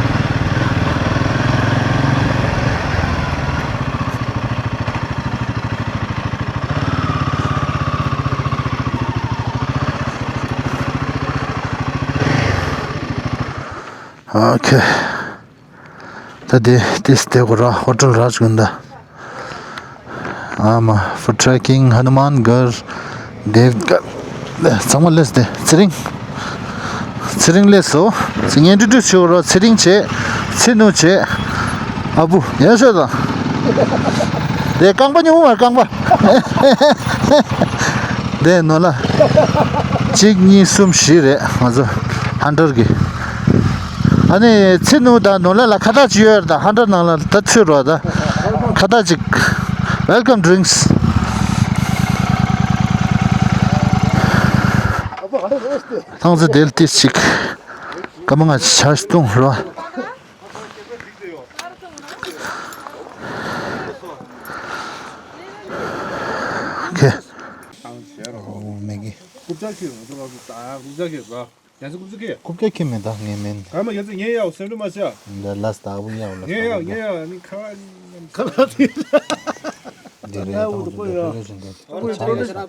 ཨོ་ཁེ། ད་དེ་དེ་སྟེ་གོ་ར་ཧོ་ཊེལ་རཱཇ་གུན་ད། ཨ་མ། for trekking Hanumangarh, Devgarh. ཚང་མ་སླེབས་ཏེ་ཚེ་རིང་། ཚེ་རིང་སླེབས་སོ། ཚེ་ངས་འདྲི་འདྲི་ཞུ་རོགས། ཚེ་རིང་བྱས། ཚེ་ནུ་བྱས། ཨ་བུ་ཡན་ཤོད་དང་། དེ་རྐང་པ་ཉུང་བར་རྐང་པ། དེ་ནོར་ལ། གཅིག་གཉིས་གསུམ་བཞི་རེད་ང་ཚོ་ཧན་ཊར་གི། ཨ་ནི་ཚེ་ནུ་དང་ནོར་ལ་ལ་ཁ་བཏགས་ཅིག་ཡོད་རེད། ད་ཧན་ཊར་ནང་ལ་ད་ཚུད་རོགས། ད་ཁ་བཏགས་ཅིག Welcome drinks. ཐང་ཚོ་དེལ་ཏིས་ཅིག་སྐར་མ་ལྔ་ཆར་བཏུང་རོགས། ཁེ། ཨོ་མེ་གི། རྐུབ་བཀྱག་ཁྱེར་རོགས། རྐུབ་བཀྱག་ཁྱེར་རོགས། རྐུབ་བཀྱག་ཁྱེར་མེད་ད་ངས་མིན། ག་མ་ཡ་ཚེ་ངས་ཡའོ་སེམས་ཁྲལ་མ་བྱ། འདི་ལ་སྟག་བུ་ཡའོ་ལ་ངས་ཡའོ་ངས་ཡའོ་ཨ་ནི་ཁ་ཁ་ལ་དེ། འདི་རེད། ད་འུ་ཚོ་ཁོ་ཡ། འདི་རེད་ཟིན་འདི། ཨ་ཁོ་ཡ་ཁོ་ཡ། ཨ།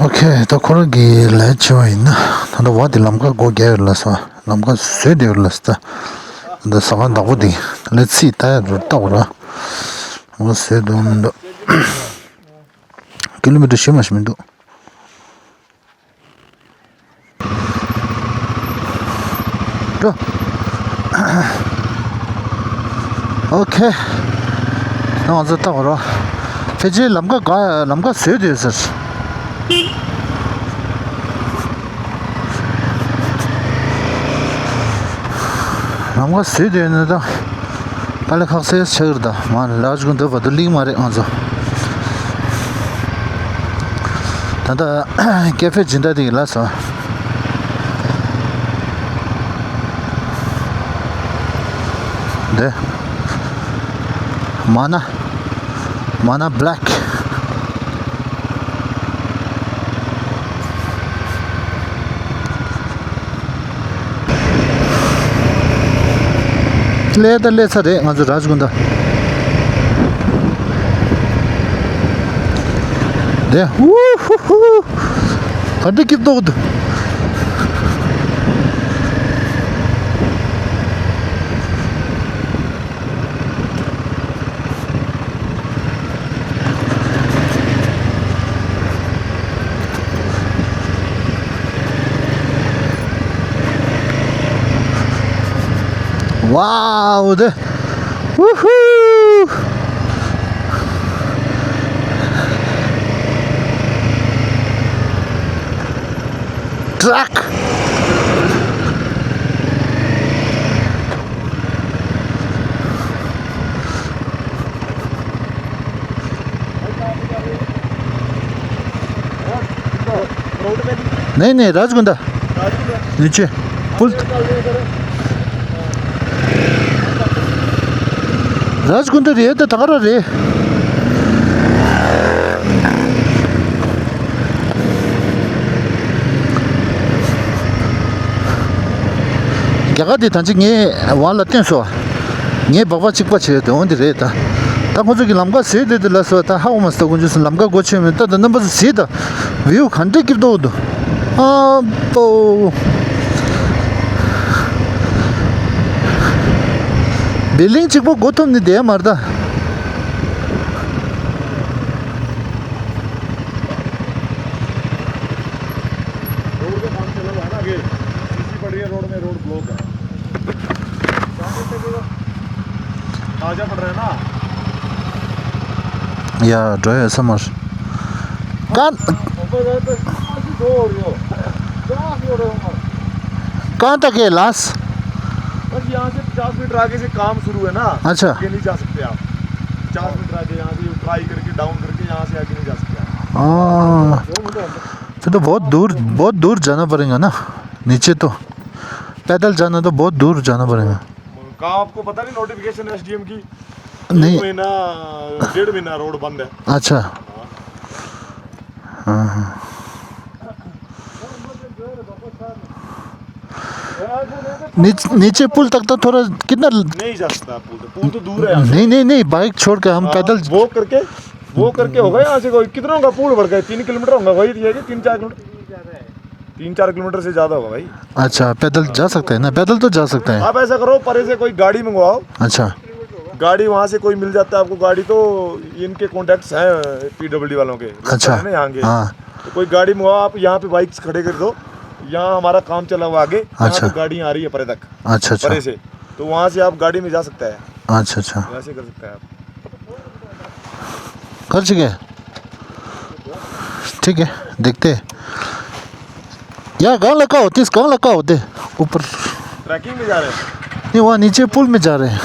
ཨོ་ཁེ། ད་ཁོ་རང་གི་ལས་བྱེད་པ་ཡིན་ན་ད་ལྟ་བ་དེ་ལམ་ཁ་སྒོ་རྒྱག་ཡོད་ལ་སོ། ལམ་ཁ་བཟོས་བསྡད་ཡོད་ལ་སོ། ད་ཟ་ཁང་བདག་པོ་དེ་ལས་ཚིག་ལྟ་ཡ་རུ་ལྟ་བ་ར། ལམ་ཁ་བཟོས་འདུག་མི་འདུག་ཀི་ལོ་མི་ཊར་ཞེ་མ་ཞིག་མི་འདུག་འགྲོ། ཨོ་ཁེ། ང་ཚོ་ལྟ་བ་རོ། ཕལ་ཆེར་ལམ་ཁ་ག་ལམ་ཁ་བཟོས་བསྡད་ཟེར། ལམ་ཁ་བཟོས་བསྡད་ནས་ད། དཀའ་ལས་ཁག་སེ་ཆགས་ཀྱི་རེད་ད། མ་ལ་ཅིག་འདོད་པ་དུ་ལིང་མ་རེད་ང་ཚོ། ད་ལྟ་ཀེ་ཧྥེ་སྦྱིན་བདག་དེ་ཡིན་ལ་སོ། འདི། མ་ན། མ་ན་བྷི་ལེག་སླེབས་ད་སླེབས་ཚར་རེད་ང་ཚོ་རཱཇ་གུན་ད། དེ་ཧུ་ཧུ་ཧུ། ག་འདྲ་སྐྱིད་མདོག་འདུག Wow, the woohoo! Truck! नहीं, नहीं, राजगुंडा। नीचे पुल। राजगुंडा रे, तो तगड़ा रे। རྒྱ་གར་དེ་ད་ཅི་ངས་ཝང་ལ་བསྟན་སོང་། ངས་སྦག་སྦག་གཅིག་པ་བྱས་ཏེ་འོང་དེ་རེད་ད། ད་ཁོ་ཚོ་གི་ལམ་ཁ་ཟེར་དེ་དེ་ལ་སོ་ད་ཧ་འོ་མ་སོ་ཁོ་ཚོ་ལམ་ཁ་སྒོ་ཕྱེ་མེད་ད། ད་རྣམ་པ་ཚོ་གཟིགས་ད། བིའུ་ག་འདྲ་སྐྱིད་མདོག་འདུག་ཨ་པོ། བི་ལིང་གཅིག་པོ་སྒོ་ཐུམ་ནི་བསྡད་མ་རེད་ད། रोड पे काम चला हुआ है ना, आगे सीसी पड़ रही है रोड में, रोड ब्लॉक है। ताजा पड़ रहा है ना। या, ड्राई ऐसा मर। कान। ऊपर जाए तो दो हो रही हो। क्या हो रहे हो? कहाँ तक है लास्ट? बस यहाँ से पचास मीटर आगे से काम शुरू है ना। अच्छा। आगे नहीं जा सकते आप। पचास मीटर आगे यहाँ से ट्राई करके, डाउन करके यहाँ से आगे नहीं जा सकते आप। हाँ। फिर तो बहुत दूर, बहुत दूर जाना पड़ेगा ना, नीचे तो। पैदल जाना तो बहुत दूर जाना पड़ेगा। कहाँ आपको पता नहीं नोटिफिकेशन है एसडीएम की? नहीं। महीना, डेढ़ महीना रोड बंद है। अच्छा। हाँ, हाँ। नीच-, नीचे पुल तक तो थोड़ा कितना ल- नहीं जा सकता पुल तो, पुल तो दूर है यहाँ से। नहीं, नहीं, नहीं, बाइक छोड़ के हम हाँ, पैदल वॉक करके, वो करके होगा यहाँ से कोई, कितना होगा पुल बढ़ गए, तीन किलोमीटर होगा भाई, ये कि तीन चार किलोमीटर, तीन चार किलोमीटर से ज़्यादा होगा भाई। अच्छा, पैदल जा सकते हैं ना? पैदल तो जा सकते हैं। आप ऐसा करो, परे से कोई गाड़ी मंगवाओ। अच्छा। गाड़ी वहाँ से कोई मिल जाता है आपको, गाड़ी तो इनके कॉन्टैक्ट्स हैं पीडब्ल्यूडी वालों के, अच्छा। है ना, यहाँ के। हाँ। तो कोई गाड़ी मंगवाओ, आप यहाँ पे बाइक्स खड़े कर दो, यहाँ हमारा काम चला हुआ आगे, यहाँ अच्छा। तो गाड़ी आ रही है परे तक, अच्छा, अच्छा। परे से, तो वहाँ से आप गाड़ी में जा सकता है। अच्छा, अच्छा। वैसे कर सकता है आप। कर चुके हैं। ठीक है, देखते हैं। यार, कहाँ लगा होते, इस कहाँ लगा होते? ऊपर। ट्रैकिंग में जा रहे हैं। नहीं, वहाँ नीचे पुल में जा रहे हैं।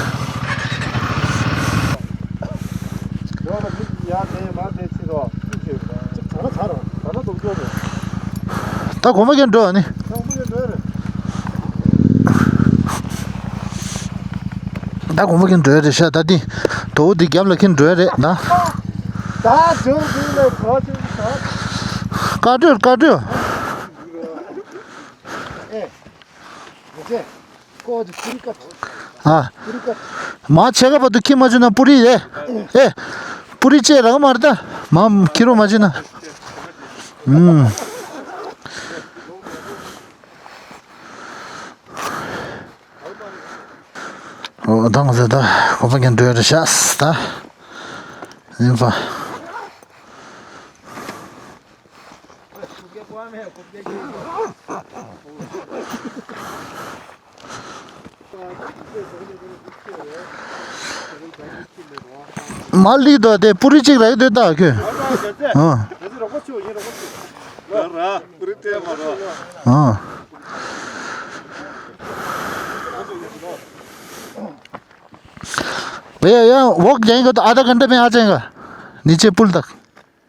ད་གོམ་པ་ཀྱང་འགྲོ་ཨ་ནི། ད་གོམ་པ་ཀྱང་འགྲོ་ཡ་རེད་ཤག་ད་འདི་དོ་བོ་འདི་རྒྱབ་ལ་ཁྱེར་འགྲོ་ཡ་རེད་ད། ད་འགྲོ་འགྲོ་ལ་གོ་ཅིག་ད། བཀའ་འགྲོས་བཀའ་འགྲོས། ཨེ། མི་ཚེ། ཀོ་ཅིག་ཀུ་རི་ཀ། ཨ། ཀུ་རི་ཀ། མ་ཆེ་ག་བར་དུ་ཁྱི་མ་བྱུང་ན་པུ་རི་རེད། ཨེ། པུ་རི་ཅེ་རག་མ་རེད་ད། མ་ཁྱི་རོ་མ་བྱུང་ན། ཨུམ། ཨོ་ད་ང་ཚོ་ད་གོམ་པ་ཀྱང་འགྲོ་ཡ་རེད་ཤག་ད། ཡིན་པ། མ་ལི་དོ་དེ་པུ་རི་གཅིག་རག་དོ་ད་ཁྱོད། ཨ། ཨ། भैया, यहाँ वॉक जाएंगे तो आधा घंटे में आ जाएगा नीचे पुल तक।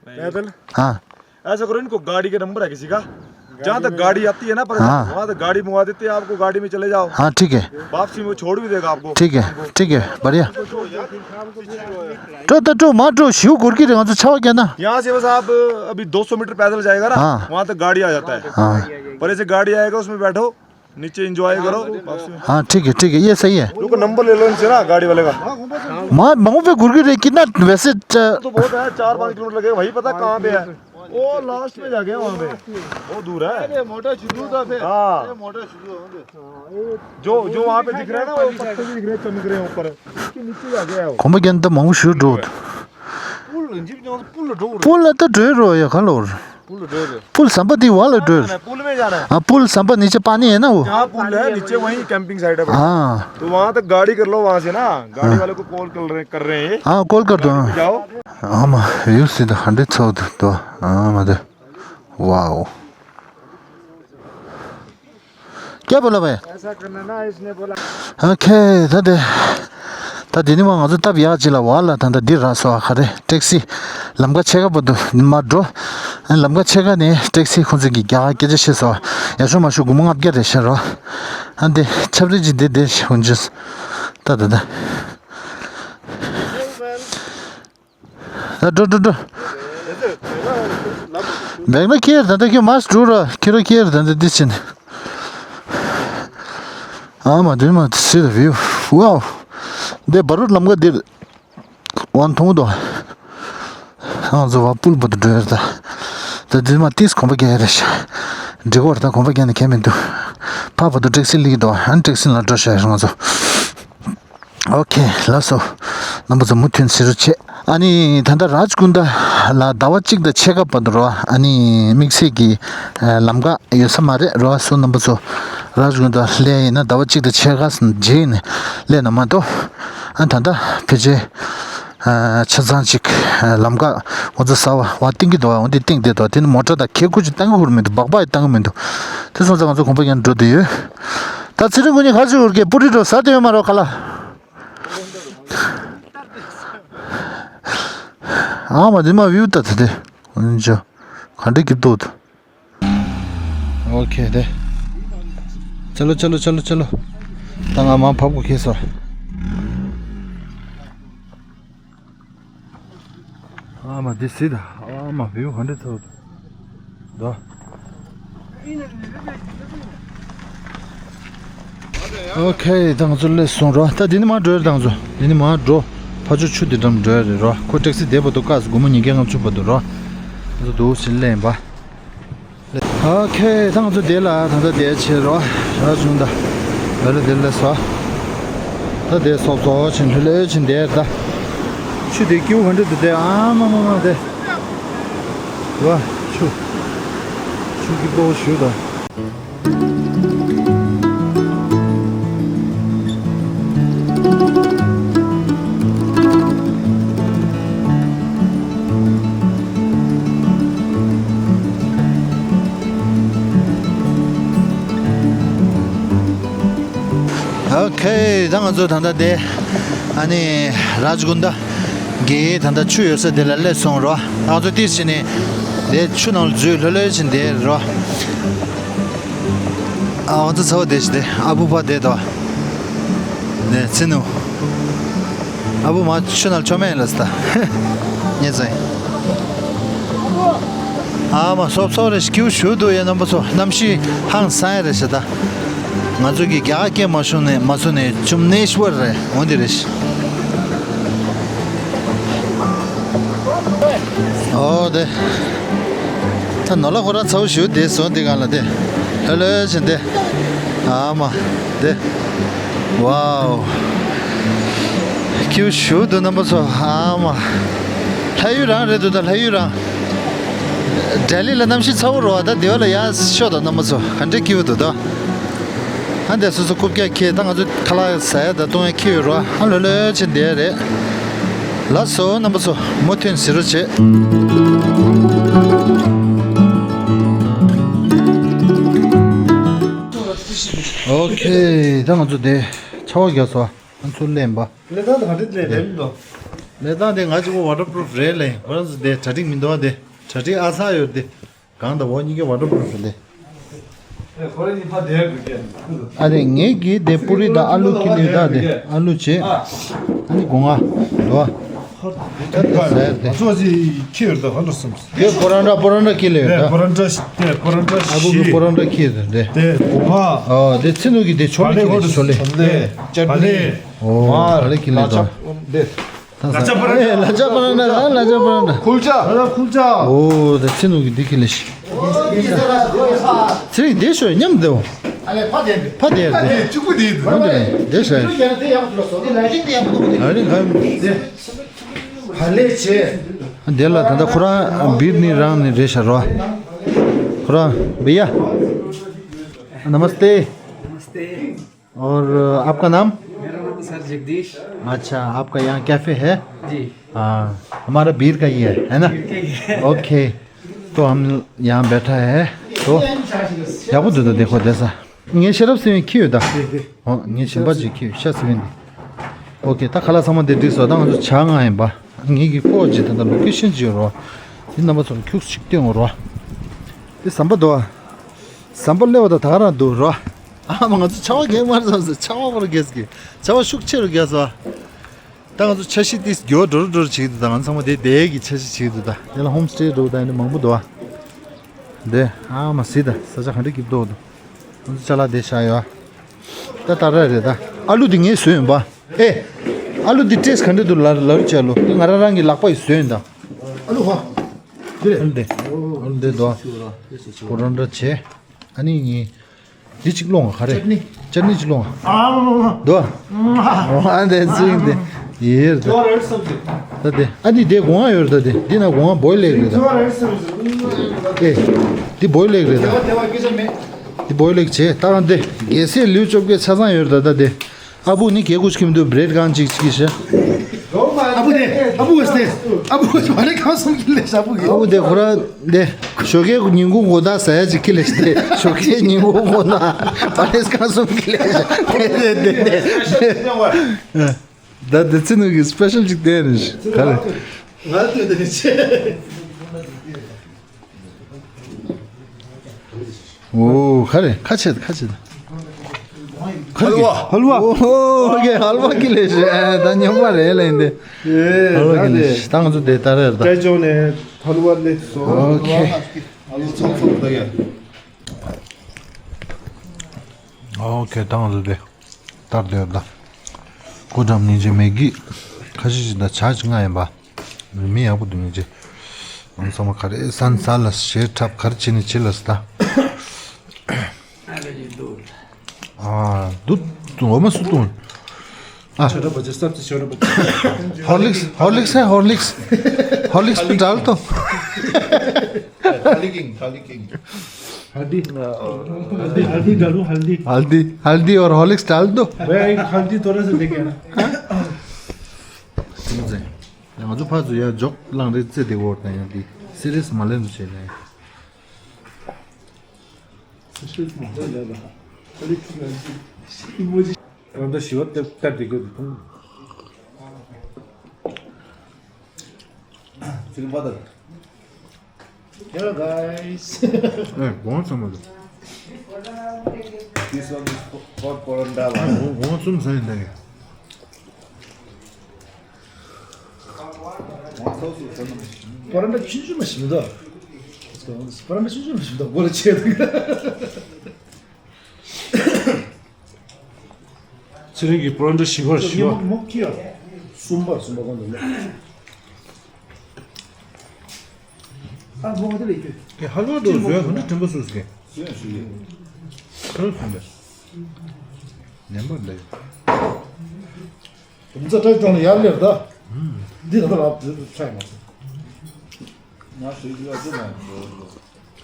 पैदल? हाँ। ऐसा करो, इनको गाड़ी का नंबर है किसी का, जहाँ तक गाड़ी आती है ना, पर हाँ। वहाँ तक गाड़ी मंगवा देते हैं आपको, गाड़ी में चले जाओ। हाँ, ठीक है। वापसी में वो छोड़ भी देगा आपको। ठीक है, ठीक है, बढ़िया। टो तो टो मार टो शिव गुरकी रे, वहाँ से छावा क्या ना? यहाँ से बस आप अभी दो सौ मीटर पैदल जाएगा ना, हाँ। वहाँ तक गाड़ी आ जाता है। हाँ। पर ऐसे गाड़ी आएगा, उसमें बैठो, नीचे एंजॉय करो, बस। हाँ, ठीक है, ठीक है, ये सही है। रुको, नंबर ले लो इनसे ना, गाड़ी वाले का। माँ, माँ पे गुरगुर है, कितना वैसे च- तो बहुत है, चार पाँच किलोमीटर लगेगा, वही पता कहाँ पे है। वो लास्ट में जाके वहाँ पे, वो दूर है। अरे, मोटा शुरू था फिर। हाँ। अरे, मोटा शुरू था। जो, जो वहाँ पे दिख रहा है ना, वो पत्थर भी दिख रहे हैं, चमक रहे हैं ऊपर। उसके नीचे जाके है वो। ཁོམ་པ་རྒྱན་ད་མང་པོ་ཞིག་འགྲོ། पुल, जिप जो पुल ढो पुल ད་འགྲོ་རོ་ཡ་ག་ལོར། पुल ढो पुल संपत्ति वाला ढो पुल में जाना है। हाँ, पुल संपत्ति नीचे पानी है ना वो। जहाँ पुल है, नीचे वहीं कैंपिंग साइट है। हाँ। तो वहाँ तक गाड़ी कर लो, वहाँ से ना, गाड़ी वाले को कॉल कर रहे, कर रहे हैं। हाँ, कॉल कर दो, हाँ। जाओ। हाँ, मा, view see the hundred thousand तो, हाँ, मा, वाओ। क्या बोला भाई? ऐसा करना ना, इसने बोला। ओके, ད་དེ། ད་དེ་ནི་མ་ང་ཚོ་སྟབས་ཡག་ཅིག་ལ་བ་ལ་ད་ད་འདི་ར་སོ་ཨ་ཁ་རེ་ཊེག་སི། ལམ་ཁ་ཕྱེད་ཀ་བར་དུ་མ་འགྲོ། ལམ་ཁ་ཕྱེད་ཀ་ནས་ཊེག་སི་ཁོང་ཚོ་གི་རྒྱ་སྐད་ཆ་བཤད་སོ། ཡ་ཤོ་མ་ཤོ་སྒོར་མོ་ལྔ་བརྒྱ་རེ་བཤད་རོ། ཨ་འདི་ཆབ་རི་ཅིག་འདི་འདི་ཧུན་ཅུས། ད་ད་ད། ད་འགྲོ་འགྲོ་འགྲོ། བེག་ན་ཁྱེར་ད་ལྟ་ཁྱོད་མ་འགྲོ་ར་ཁྱེར་ར་ཁྱེར་ད་ལྟ་འདི་ཕྱིན། ཨ་མ་འདི་མ་see the view. Wow. འདི་བ་རུ་ལམ་ཀ་འདིར་ཝན་མཐོང་དོ། ཨང་ཟོ་བ་པུལ་བུ་འགྲོ་ཡར་ད། ད་འདི་མ་ཏིས་གོམ་པ་རྒྱག་ཡ་རེ་ཤ། འགྲིག་གོ་ར་ད་གོམ་པ་རྒྱག་ནས་ཁྱད་མི་འདུག་ཕ་བུ་དུ་ཊེག་སི་ལིག་དོ་ཨན་ཊེག་སི་ལ་འགྲོ་ཤ་ཡ་རང་ཚོ། ཨོ་ཁེ་ལགས་སོ། རྣམ་པ་ཚོ་མུ་མཐུད་གཟིགས་རོགས་བྱེད། ཨ་ནི་ད་ལྟ་རཱཇ་ཀུན་ཌ་ལ་ཟླ་བ་གཅིག་དང་ཕྱེད་ཀ་བར་དུ་རོ། ཨ་ནི་དམིགས་བསལ་གྱི་ལམ་ཁ་ཡོད་ས་མ་རེད་རོ། སོ་རྣམ་པ་ཚོ་རཱཇ་ཀུན་ཌ་སླེབས་ཡིན་ན་ཟླ་བ་གཅིག་དང་ཕྱེད་ཀ་རྗེས་ནས་སླེབས་ན་མ་གཏོགས། ཨ་ད་ལྟ་ཕལ་ཆེར་ཆ་ཚང་ཅིག་ལམ་ཁ་ང་ཚོ་ས་བ་བ་གཏིང་གི་འདུག་འོན་ཏེ་གཏིང་དེ་འདུག་དེ་ནི་མོ་ཊ་དང་ཁེ་ཁུ་ཅིག་བཏང་གི་ཧུར་མི་འདུག་སྦག་སྦག་བཏང་གི་མི་འདུག་དེ་སོང་ཙང་ང་ཚོ་གོམ་པ་ཡང་འགྲོ་བསྡད་ཡོད། ད་ཚེ་རིང་ཀུན་ནི་ཁ་ཅིག་འུར་གེ་པུ་རི་འགྲོ་ས་དེ་ཡོད་མ་རོ་ཁ་ལ། ཨ་མ་འདི་མ་བིའུ་ད་ད་དེ། འོན་ཅོ། ག་འདྲ་གི་ཏོ། ཨོ་ཁེ་དེ། चलो चलो चलो चलो। ད་ང་མ་ཕབ་གོ་ཁེ་སོ། ཨ་མ་འདི་སི་ད། ཨ་མ་བིའུ་ག་འདྲ་ཏོ། ད། ཨོ་ཁེ་ད་ང་ཚོ་སླེབས་སོང་རོ། ད་འདི་ནི་མ་འགྲོ་ཡར་ད་ང་ཚོ་འདི་ནི་མ་འགྲོ། ཕ་ཆུ་ཆུ་དེ་འགྲམ་འགྲོ་ཡ་རེད་རོ། ཁོ་ཊེག་སི་དེ་བར་དུ་བཀག་སོང་། སྒོར་མོ་ཉིས་བརྒྱ་ལྔ་བཅུ་བར་དུ་རོ། ང་ཚོ་འདུག་སེ་ལེན་པ། ཨོ་ཁེ། ད་ང་ཚོ་དེ་ལ་ད་ལྟ་དེ་བྱེད་རོ། ར་བྱུང་ད། བེ་ལ་དེ་ལ་སོ། ད་དེ་སོབ་སོ་ཕྱིན་ལྷོད་ལྷོད་ཕྱིན་དེ་ད། ཆུ་དེ་སྐྱིད་པོ་ག་འདྲ་འདུག་དེ། ཨ་མ་མ་མ་དེ། བ། ཆུ། ཆུ་སྐྱིད་པོ་ཞུ་ད། ཨོ་ཁེ། ད་ང་ཚོ་ད་ལྟ་དེ་ཨ་ནི་རཱཇ་གུན་ད་གི་ད་ལྟ་ཆུ་ཡོད་ས་དེ་ལ་སླེབས་སོང་རོ། ད་ང་ཚོ་ཏིས་བྱས་ནས་དེ་ཆུ་ནང་ལ་འཛུལ་ལྷོད་ལྷོད་བྱས་ནས་བསྡད་རོ། ཨ། ང་ཚོ་ཚ་བོ་དེ་ཞིག་དེ་ཨ་བུ་ཕ་དེ་དོ། ནས་ཚེ་ནུ། ཨ་བུ་མ་ཆུ་ནང་ཆོ་མེད་ལ་སི་ད། ཉེ་ཚན། ཨ་མ་སོབ་སོབ་རེ་སྐྱིད་ཞུ་འདུག་ཡ། རྣམ་པ་ཚོ་གནམ་གཤིས་ཧང་སང་ཡ་རེད་ཤག་ད། ང་ཚོ་གི་རྒྱ་གར་སྐད་མ་ཤོང་ནས་མ་སོང་ནས་ཅུམ་ནེ་ཤི་ཝར་རེད། འོ་འདི་རེད་ཤག་ཨོ་དེ། ད་ནོར་ལ་ཁོ་རང་ཚ་བོ་ཞུ་དེ་སོང་དེ་གང་ལ་དེ། ལྷོད་ལྷོད་བྱས་དེ། ཨ་མ། དེ། ཝའོ། སྐྱིད་ཞུ་འདུག་རྣམ་པ་ཚོ། ཨ་མ། ལྷ་ཡུལ་རང་རེད་འདུག་ད་ལྷ་ཡུལ་རང་། ལྡི་ལི་ལ་གནམ་གཤིས་ཚ་བོ་རེད་བ། ད་དེ་བ་ལ་ཡར་ཤོག་དང་རྣམ་པ་ཚོ། ག་འདྲ་སྐྱིད་པོ་འདུག་ད། ཨ་འདས་སོ་སོ་རྐུབ་བཀྱག་འཁྱེར། ད་ང་ཚོ་ཁ་ལག་ཟ་ཡ་དང་བཏུང་ཡ་འཁྱེར་ཡོད་རེད་བ། ཨ་ལྷོད་ལྷོད་བྱས་བསྡད་ཡ་རེད། ལགས་སོ་རྣམ་པ་ཚོ། མུ་མཐུད་གཟིགས་རོགས་བྱེད། ཨོ་ཁེ། ད་ང་ཚོ་དེ་ཆར་པ་བརྒྱབ་སོང་། ང་ཚོ་ལེན་པ། ལས་སྟངས་དེ་ག་འདྲ་ལས་རན་འདུག་ལས་སྟངས་དེ་ང་གཅིག་པོ་ཝ་ཊར་པུ་རུཕ་རེད་ལེ། ཁོ་རང་ཚོ་དེ་གྲ་སྒྲིག་མི་འདུག་བ། དེ་གྲ་སྒྲིག་ཨ་ཚ་ཡོད་དེ། གང་དང་འོ་གཉིས་ཀའི་ཝ་ཊར་པུ་རུཕ་རེད་དེ། ཨེ། ཁོ་རང་གཉིས་ཕར་བསྡད་འགྲོ་གི། ཨ་རེ། ངེད་ཀྱིས་དེ་པུ་རི་དང་ཨ་ལུ་ཀི་ལོ་ད་དེ་ཨ་ལུ་བྱེད། ཨ་ནི་སྒོ་ང་ལོ། ད་ཟེར་དེ། ང་ཚོ་ཅིག་ཁྱེར་ཡོད་ད། ཧ་འགྲོ་སོང་། དེ་པོ་རོན་ཊ། པོ་རོན་ཊ་ཀི་ལོ་ད། པོ་རོན་ཊ་བཞི། དེ་པོ་རོན་ཊ་བཞི། ཨ་བུ་གི་པོ་རོན་ཊ་ཁྱེར་དེ། དེ་སྒོ་ང་། ཨོ་དེ་ཚེ་ནུ་གི་དེ་ཆོ་ལེ་ཁྱེར་དེ། ཆོ་ལེ། ཆོ་ལེ། ཨོ་ལ་ལེ་ཀི་ལོ་ད། ལ་ཆ་པ་ར་ན། ལ་ཆ་པ་ར་ན། ཨ། ལ་ཆ་པ་ར་ན། ཁུལ་ཆ། ཨོ་ད་ཚེ་ནུ་གི་འདི་ཁི་ལེ་ཤི། ཚེ་རིང་འདི་ཤོ་མཉམ་འདེའོ། ཕ་དེ་འདི། ཕ་དེ་འདི། འདི་ཤོ། ཨ་རི་ཁ། འདི་ལ་ད་ལྟ་ཁོ་རང་བིར་ནི་རང་ནི་རེད་ཤག་རོ། ཁོ་རང་བི་ཡ། नमस्ते। नमस्ते। और आपका नाम? मेरा नाम सर जगदीश। अच्छा, आपका यहाँ कैफे है? जी। हाँ, हमारा बीर का ही है, है ना? बीर का ही है। ओके, तो हम यहाँ बैठा है, तो ཡག་པོ་འདུག་ད། དེ་ཁོ་བསྡད་ས། ངས་ཤེས་རབ་སེ་བན་ཁྱི་ཡོད་ད། ཨོ་ངས་ཞིམ་པ་ཅིག་ཁྱི་ཡོད་ཤ་སེ་བན་འདི། ཨོ་ཁེ། ད་ཁ་ལག་ཚང་མ་དེ་འགྲིག་སོང་། ད་ང་ཚོ་ཇ་མངགས་ཡིན་པ། ངེད་ཀྱི་ཕོ་ཅིག་ད་ལྟ་ལོ་ཀེ་ཤན་ཅིག་ཡོད་རོ། དེ་རྣམ་པ་ཚོར་ཁྱུག་ཅིག་སྟོན་རོ། དེ་ཟམ་པ་འདུག་ཨ། ཟམ་པ་སླེབས་པ་ད་ད་ག་རང་འདུག་རོ། ཨ་མ། ང་ཚོ་ཆར་པ་རྒྱག་མ་རེད་བསམ་སོང་། ཆར་པ་ཁོ་རང་རྒྱག་གི། ཆར་པ་ཤུགས་ཆེ་རུ་རྒྱག་སོང་། ད་ང་ཚོ་འཆར་གཞི་ཏིས་མགྱོགས་འགྲོ་རུ་འགྲོ་རུ་བྱེད་ཀྱི་འདུག་ད་ང་ཚང་མ་དེ་བསྡད་ཀྱི་འཆར་གཞི་བྱེད་ཀྱི་འདུག་ད་དེ་ལ་ཧོམ་སི་ཊེ་འགྲོ་ད་ཡིན་ན་མང་པོ་འདུག་ཨ། དེ་ཨ་མ་གཟིགས་ད། ས་ཆ་ག་འདྲ་སྐྱིད་པོ་འདུག་ང་ཚོ་ཅ་ལག་དེ་བཞག་ཡོད་ཨ། ད་ད་ར་རེད་ད། ཨ་ལུ་དེ་ངས་བཟོས་ཡིན་པ། ཨེ། ཨ་ལུ་དེ་ཊེ་སི་ཊི་ག་འདྲ་འདུག་ལ་ལ་རུ་ཅ་ལུ་དེ་ང་རང་རང་གི་ལག་པ་ཡིས་བཟོས་ཡིན་ད། ཨ་ལུ་ཧ། དེ་རེད། ཨ་ལུ་དེ། ཨ་ལུ་དེ་འདུག་ཨ། ཁོ་རང་འདྲ་བྱས། ཨ་ནི་ངས། འདི་གཅིག་སློང་ང་ག་རེ། ཅར་ནི། ཅར་ནི་གཅིག་སློང་ང་། ཨ་མ་མ་མ། འདུག་ཨ། ཨ་འདི་ཚིག་འདི། ཡེར་ད། ད་དེ་ཨ་ནི་དེ་སྒོ་ང་ཡོད་རེད་ད། དེ་འདི་ན་སྒོ་ང་བོའི་ལེག་རེད་ད། ཨེ། འདི་བོའི་ལེག་རེད་ད། འདི་བོའི་ལེག་བྱས་ད་རང་དེ་རྒྱལ་སྲས་ལུས་བཅོ་བརྒྱད་ཆ་ཚང་ཡོད་རེད་ད། ད་དེ་ཨ་བུ་ནི་གད་ཀུ་ཅིག་མི་འདུག་བྷི་རེཌ་གང་ཅིག་ཅིག་ཤ། ཨ་བུ་དེ། ཨ་བུ་དེ། ཨ་བུ་མ་ནི་གང་སོང་གི་ལེ་ཤ། ཨ་བུ་གི། ཨ་བུ་དེ་ཁོ་རང་དེ་ཞོགས་ཀའི་ཉིན་གུང་དགོང་དག་ཟ་ཡ་ཅིག་ཁི་ལེ་ཤ། དེ་ཞོགས་ཀའི་ཉིན་གུང་དགོང་དག་མ་ནི་གང་སོང་གི་ལེ་ཤ། དེ་དེ་དེ་དེ། ད་དེ་ཚེ་ནུ་གི་སི་པེ་ཤལ་ཅིག་དེ་རེད་ཤ། ག་རེ། ང་ལ་སྟོན་དེ་རེད་ཤ། ཨོ་ག་རེ། ཁ་ཕྱེ་ད། ཁ་ཕྱེ་ད། ཧལ་ཝ། ཧལ་ཝ། ཨོ་ཨོ་ཁེ། ཧལ་ཝ་ཁི་ལེ་ཤ། ཨ་ད་ཉོ་མ་རེད་ལེ་འདི། ཨེ་ཧལ་ཝ་ཁི་ལེ་ཤ། ད་ང་ཚོ་དེ་ད་རེད་ད། ཀྲེ་ཅོ་ནས་ཧལ་ཝ་ལེ་སོ། ཨོ་ཁེ། ཨོ་ཁེ། ད་ང་ཚོ་དེ་ད་རེད་ད། ཀོ་ཀྲམ་ཉིན་ཅིག་མེ་གི། ཁ་ཤས་ཤིག་ད་ཇ་ཅིག་མངགས་ཡིན་པ། མི་ཡག་པོ་འདུག་ཡིན་ཅེ། ང་ཚང་མ་ག་རེ་ཟ་ན་ཟ་ལ་ཞེ་ཁྲབ་ག་རེ་བྱེད་ནི་བྱེད་ལ་ཟ་ད། ཨ་འདུག་འོ་མ་སུ་འཐུང་། ཨ་ཆོ་ར་བ་ཅེ་སབ་ཅེ་ཆོ་ར་བ་ཅེ། ཧོར་ལིགས་ཧོར་ལིགས་ཧེ་ཧོར་ལིགས། ཧོར་ལིགས་མི་འདྲ་ལ་ཐོང་། ཧ་ལི་ཀིང་ཧ་ལི་ཀིང་། ཧལ་དི། ཧལ་དི་ཧལ་དི་འདྲ་ལུ་ཧལ་དི། ཧལ་དི་ཧལ་དི་ཨོར་ཧོར་ལིགས་འདྲ་ལ་འདུག་ཝེ་ཧལ་དི་ཐོ་ར་སི་ལེ་ཀེ་ན། ང་ཚོ་ཕར་ཚུར་ཡར་འཇོག་བླངས་རེ་རྩེ་དེ་འོར་དང་ཡང་དེ་སི་རི་ཡས་མ་ལེན་དུ་བྱས་ནས། རང་ད་ཞི་བ་ལྟར་ལྟར་བསྡད་དགོས་འདུག་ཚིག་པ་དང་། Hello guys. ཨེ་གོང་ཚང་མ་དང་། This one is for Poranda. གོང་གསུམ་ཟ་ཡིན་ད་གི། པོ་ར་འདྲ་ཆུང་ཆུང་མ་ཞིག་མི་འདུག་པོ་ར་འདྲ་ཆུང་ཆུང་མ་ཞིག་མི་འདུག་སྒོ་ལ་ཆས་འདུག་ཚེ་རིང་གི་པོ་ར་འདྲ་ཞིག་བར་ཞིག་བར། མོ་ཁྱི་ཡ། གསུམ་པ་གསུམ་པ་གོང་དུ་ལོག་ཨ་མོ་ཧ་དེ་ལས་ཁྱོད། ཀྱི་ཧ་ལོ་དུ་བཟོས་ཧ་འདྲ་དྲན་པ་སུ་སྐད། སུ་ཡང་ཞུ་ཡོད། ཁྱོད་སུ་མེད། ཉན་པ་ལས། དུམ་ཚ་སྤྲད་ཀྱང་ཡར་ལེར་ད། འདི་ད་ལྟ་ལ་ཚ་ཡི་མ་ཚ། ང་ཞུ་རྒྱུ་ཡ་ཅི་མ་ཡིན།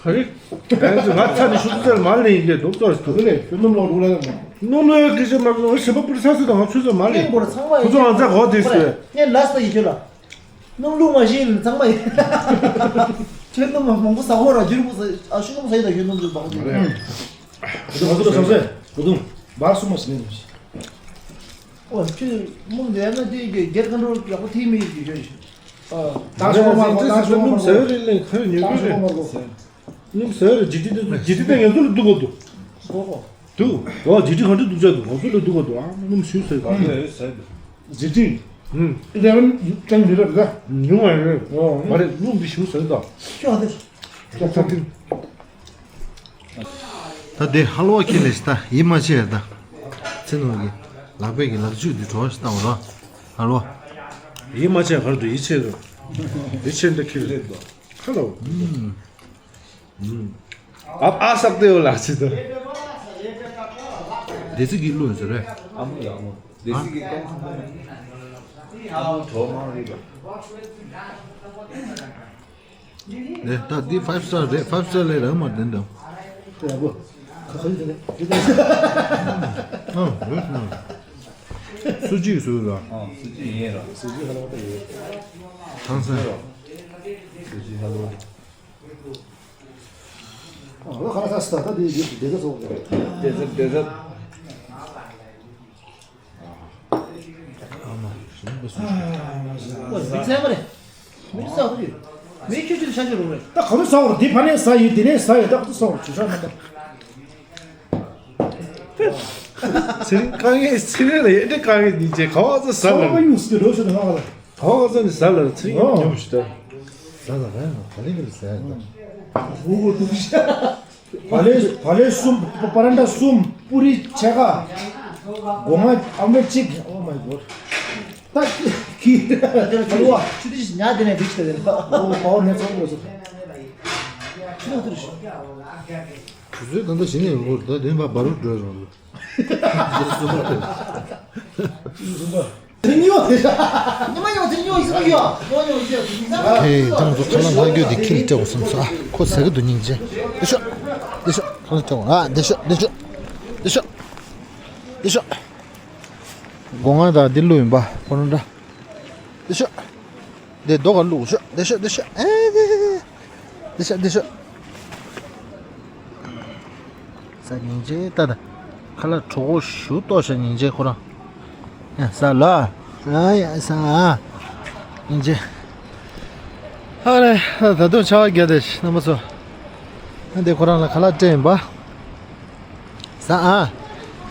ག་རེ། ང་ཚོ་ང་ཚ་ནི་ཤུགས་ཚད་མ་ལེན་ཡིན་ཏེ་རྡོག་ཏོ་ཞིག་ཐུག་ལེ་ཁྱོད་སྣུམ་ལོག་རུག་ལ་ཡང་མ། སྣུམ་ལོག་གི་ཅི་མ་རུག་ཞེ་པོ་པུར་ཚ་སུ་དང་ང་ཆུ་ཚོད་མ་ལེན། ཁྱོད་ང་ཚ་གོ་དེ་སུ། ངས་ལ་སྟ་ཡི་ཁྱོད་ལ། སྣུམ་ལུག་མ་ཤེས་ལ་ཚང་མ་ཡིན། ཁྱོད་སྣུམ་མ་མང་པོ་ཟ་ཧོ་ར་རྒྱུ་རུ་པོ་ཟ་ཨ་ཤུ་སྣུམ་ཟ་ཡི་ད་ཁྱོད་སྣུམ་ཟ་བག་ཅིག་རེད། ང་ཚོ་ལ་ཟ་ཟེ་བུ་དུང་བར་སུ་མ་ཟ་ནས་ནམ་ཞིག་ཨོ་ཁྱོད་སྣུམ་དེ་ཡ་ན་དེ་རྒྱལ་ཁ་འགྲོ་ཡག་པོ་ཐིག་མི་ཡིན་གྱི་ཁྱོད་ཞིག་ད་ང་ཚོ་ཚོ་ད་ང་ཚོ་སྣུམ་ཟ་ཡོད་རེད་ལེ་ཁ་ཡོད་ཉོ་གི་རེད། སྣུམ་ཟ་ཡོད་རེད་ཇི་ཏི་དེ་ཇི་ཏི་དེ་ང་ཚོ་ལ་སྡུག་གོ་འདུག་འདུག་ཨོ་ཇི་ཏི་ག་འདྲ་སྡུག་ཅག་འདུག་ང་ཚོ་ལ་སྡུག་གོ་འདུག་ཨ་སྣུམ་ཞུ་ཟེར་ག་ཇི་ཏི། ཨུམ། ཨི་ལེ་ཝན་ཅན་འདི་རེད་ད། ཉུང་བ་རེད། ཨོ་མ་རེད་སྣུམ་འདི་ཞུ་ཟེར་ད། ཁྱོད་ཨ་དེ། ད་དེ་ཧ་ལོ་བ་ཁྱེར་ལས་ཤི་ད་ཡིད་མ་ཆེས་ད། ཚེ་ནོར་གྱི་ལག་པས་ཀྱི་ལག་ཆུ་འདི་གྲོགས་ཤི་ད་འོ་ར། ཧ་ལོ། ཡིད་མ་ཆེས་གར་དུ་ཡིད་ཆེས་དུ། ཡིད་ཆེས་འདི་ཁྱེར་ལས་ད། ཧ་ལོ། ཨ་ཨ་སག་དེ་ཡོད་ལ་ཆེ་དུ། སྡེ་སྲིད་ཀྱི་བློ་ཡོད་ཟེར་རེད། ཨ་མོ་ཡག་མོ། སྡེ་སྲིད་ཀྱི་ཀོང་ཐུང་ཐུང་། ཨ་མོ་གྲོགས་མང་རེད་པ། ནས་ད་འདི་ཕའིབ་སི་ཊར་རེད་ཕའིབ་སི་ཊར་ལས་རང་མར་ལྡན་དང་། ཡག་པོ། ཁ་ཁ་ཡིད་དེ་ནས་འདི་ལྟ། ཨ་རེད་སོང་། སུ་གཅིག་སུ་ར། ཨ་སུ་གཅིག་ཡིན་ར། སུ་གཅིག་ཧ་ལོ་ད་ཡོད། ཐང་སན། སུ་གཅིག་ཧ་ལོ། ཨ་ཁ་ལ་ཁ་སི་ད་ད་འདི་འདི་འདི་ཚོ་ཚོགས་རེད། འདི་ཚོ་འདི་ཚོ། ཨ་མ་ཞིམ་པོ་སུ་ཞིག་མི་ཚད་མ་རེད། མི་ཚད་མ་རེད། མི་ཁྱོད་ཚོའི་ཤ་ཞོ་རུང་རེད། ད་ག་ཚོད་ཟ་བར་འདི་ཕ་ནས་ཟ་ཡི་འདི་ནས་ཟ་ཡི་ད་ག་ཚོད་ཟ་བར་ཇུས་ཤག་མ་ད། ཚེ་རིང་དཀའ་ངལ་ཚེ་རིང་ལ་ཡེ་འདྲ་དཀའ་ངལ་འདི་བྱས་ག་བ་ཚོད་ཟ་ལ། ཚོགས་པ་ཉུང་སུ་རོགས་ཞུ་དང་ང་ལ། ག་བ་ཚོད་ནི་ཟ་ལ་ཚེ་རིང་ཨོ་ཉོ་མི་ཤི་ད། ཟ་ལ་ར་ཡང་ག་ལེ་ག་ལེ་ཟ་ཡ་ད། ཨོ་ཨོ་ཏུ་ཤ། བ་ལེ་བ་ལེ་གསུམ་པ་ར་འདྲ་གསུམ་པུ་རི་ཕྱེད་ཀ་སྒོ་ང་ཨ་མེ་གཅིག Oh my god ད་ཁི་ཁི་ཁ་ལོ་བ་ཆུ་དེ་ཉ་དེ་ནས་བིག་ཏེ་ཨོ་པ་ཝར་ནེ་ཚོགས་ཡོད་ཟེར་ཆུ་ནང་དུ་རུ་ཤོག་ཆུ་ཚོད་ད་ལྟ་བཞི་ནས་ཡོང་གི་ད་དེ་ནས་ཕར་འགྲོ་ཡོང་གི་ཆུ་ཚོད་གསུམ་པ་དེ། ཆུ་ཚོད་གསུམ་པ། དེ་ཉོ་དེ་ཤ། ཉི་མ་ཉོ་དེ་ཉོ་ཡིན་ཟེར་ཡོད། ཉོ་ཉོ་ཡིན་ཟེར་ཡོད། ཧེ་ད་ང་ཚོ་ཁ་ལག་ལྷག་རྒྱུ་དེ་ཁྱི་ལ་སྤྲད་དགོས་བསམ་སོང་ཨ། ཁོ་ཟ་གི་འདུག་སྙིང་རྗེ། དེ་ཤོག་དེ་ཤོག་ཁ་ལག་སྤྲད་དགོས་ཨ། དེ་ཤོག་དེ་ཤོག་དེ་ཤོག་སྒོ་ང་དང་འདི་བླུགས་ཡིན་པ་ཁོ་རང་འདྲ། དེ་ཤོག་དེ་རྡོ་ག་བླུགས་ཤོག་དེ་ཤོག་དེ་ཤོག་ཨེ་དེ་དེ་དེ། འདི་ཤ་འདི་ཤ། ས་སྙིང་རྗེ་ལྟ་ད། ཁ་ལག་གྲོགས་པོ་ཞུ་ཏོ་ཤ་སྙིང་རྗེ་ཁོ་རང་། ཡ་ས་ལ། ཨ་ཡ་ས་ཨ། སྙིང་རྗེ། ཨ་རེ། ད་དུང་ཆར་པ་བརྒྱབ་བསྡད་ཤག་རྣམ་པ་ཚོ། ཨ་འདི་ཁོ་རང་ལ་ཁ་ལག་སྤྲད་ཡིན་པ། ཟ་ཨ།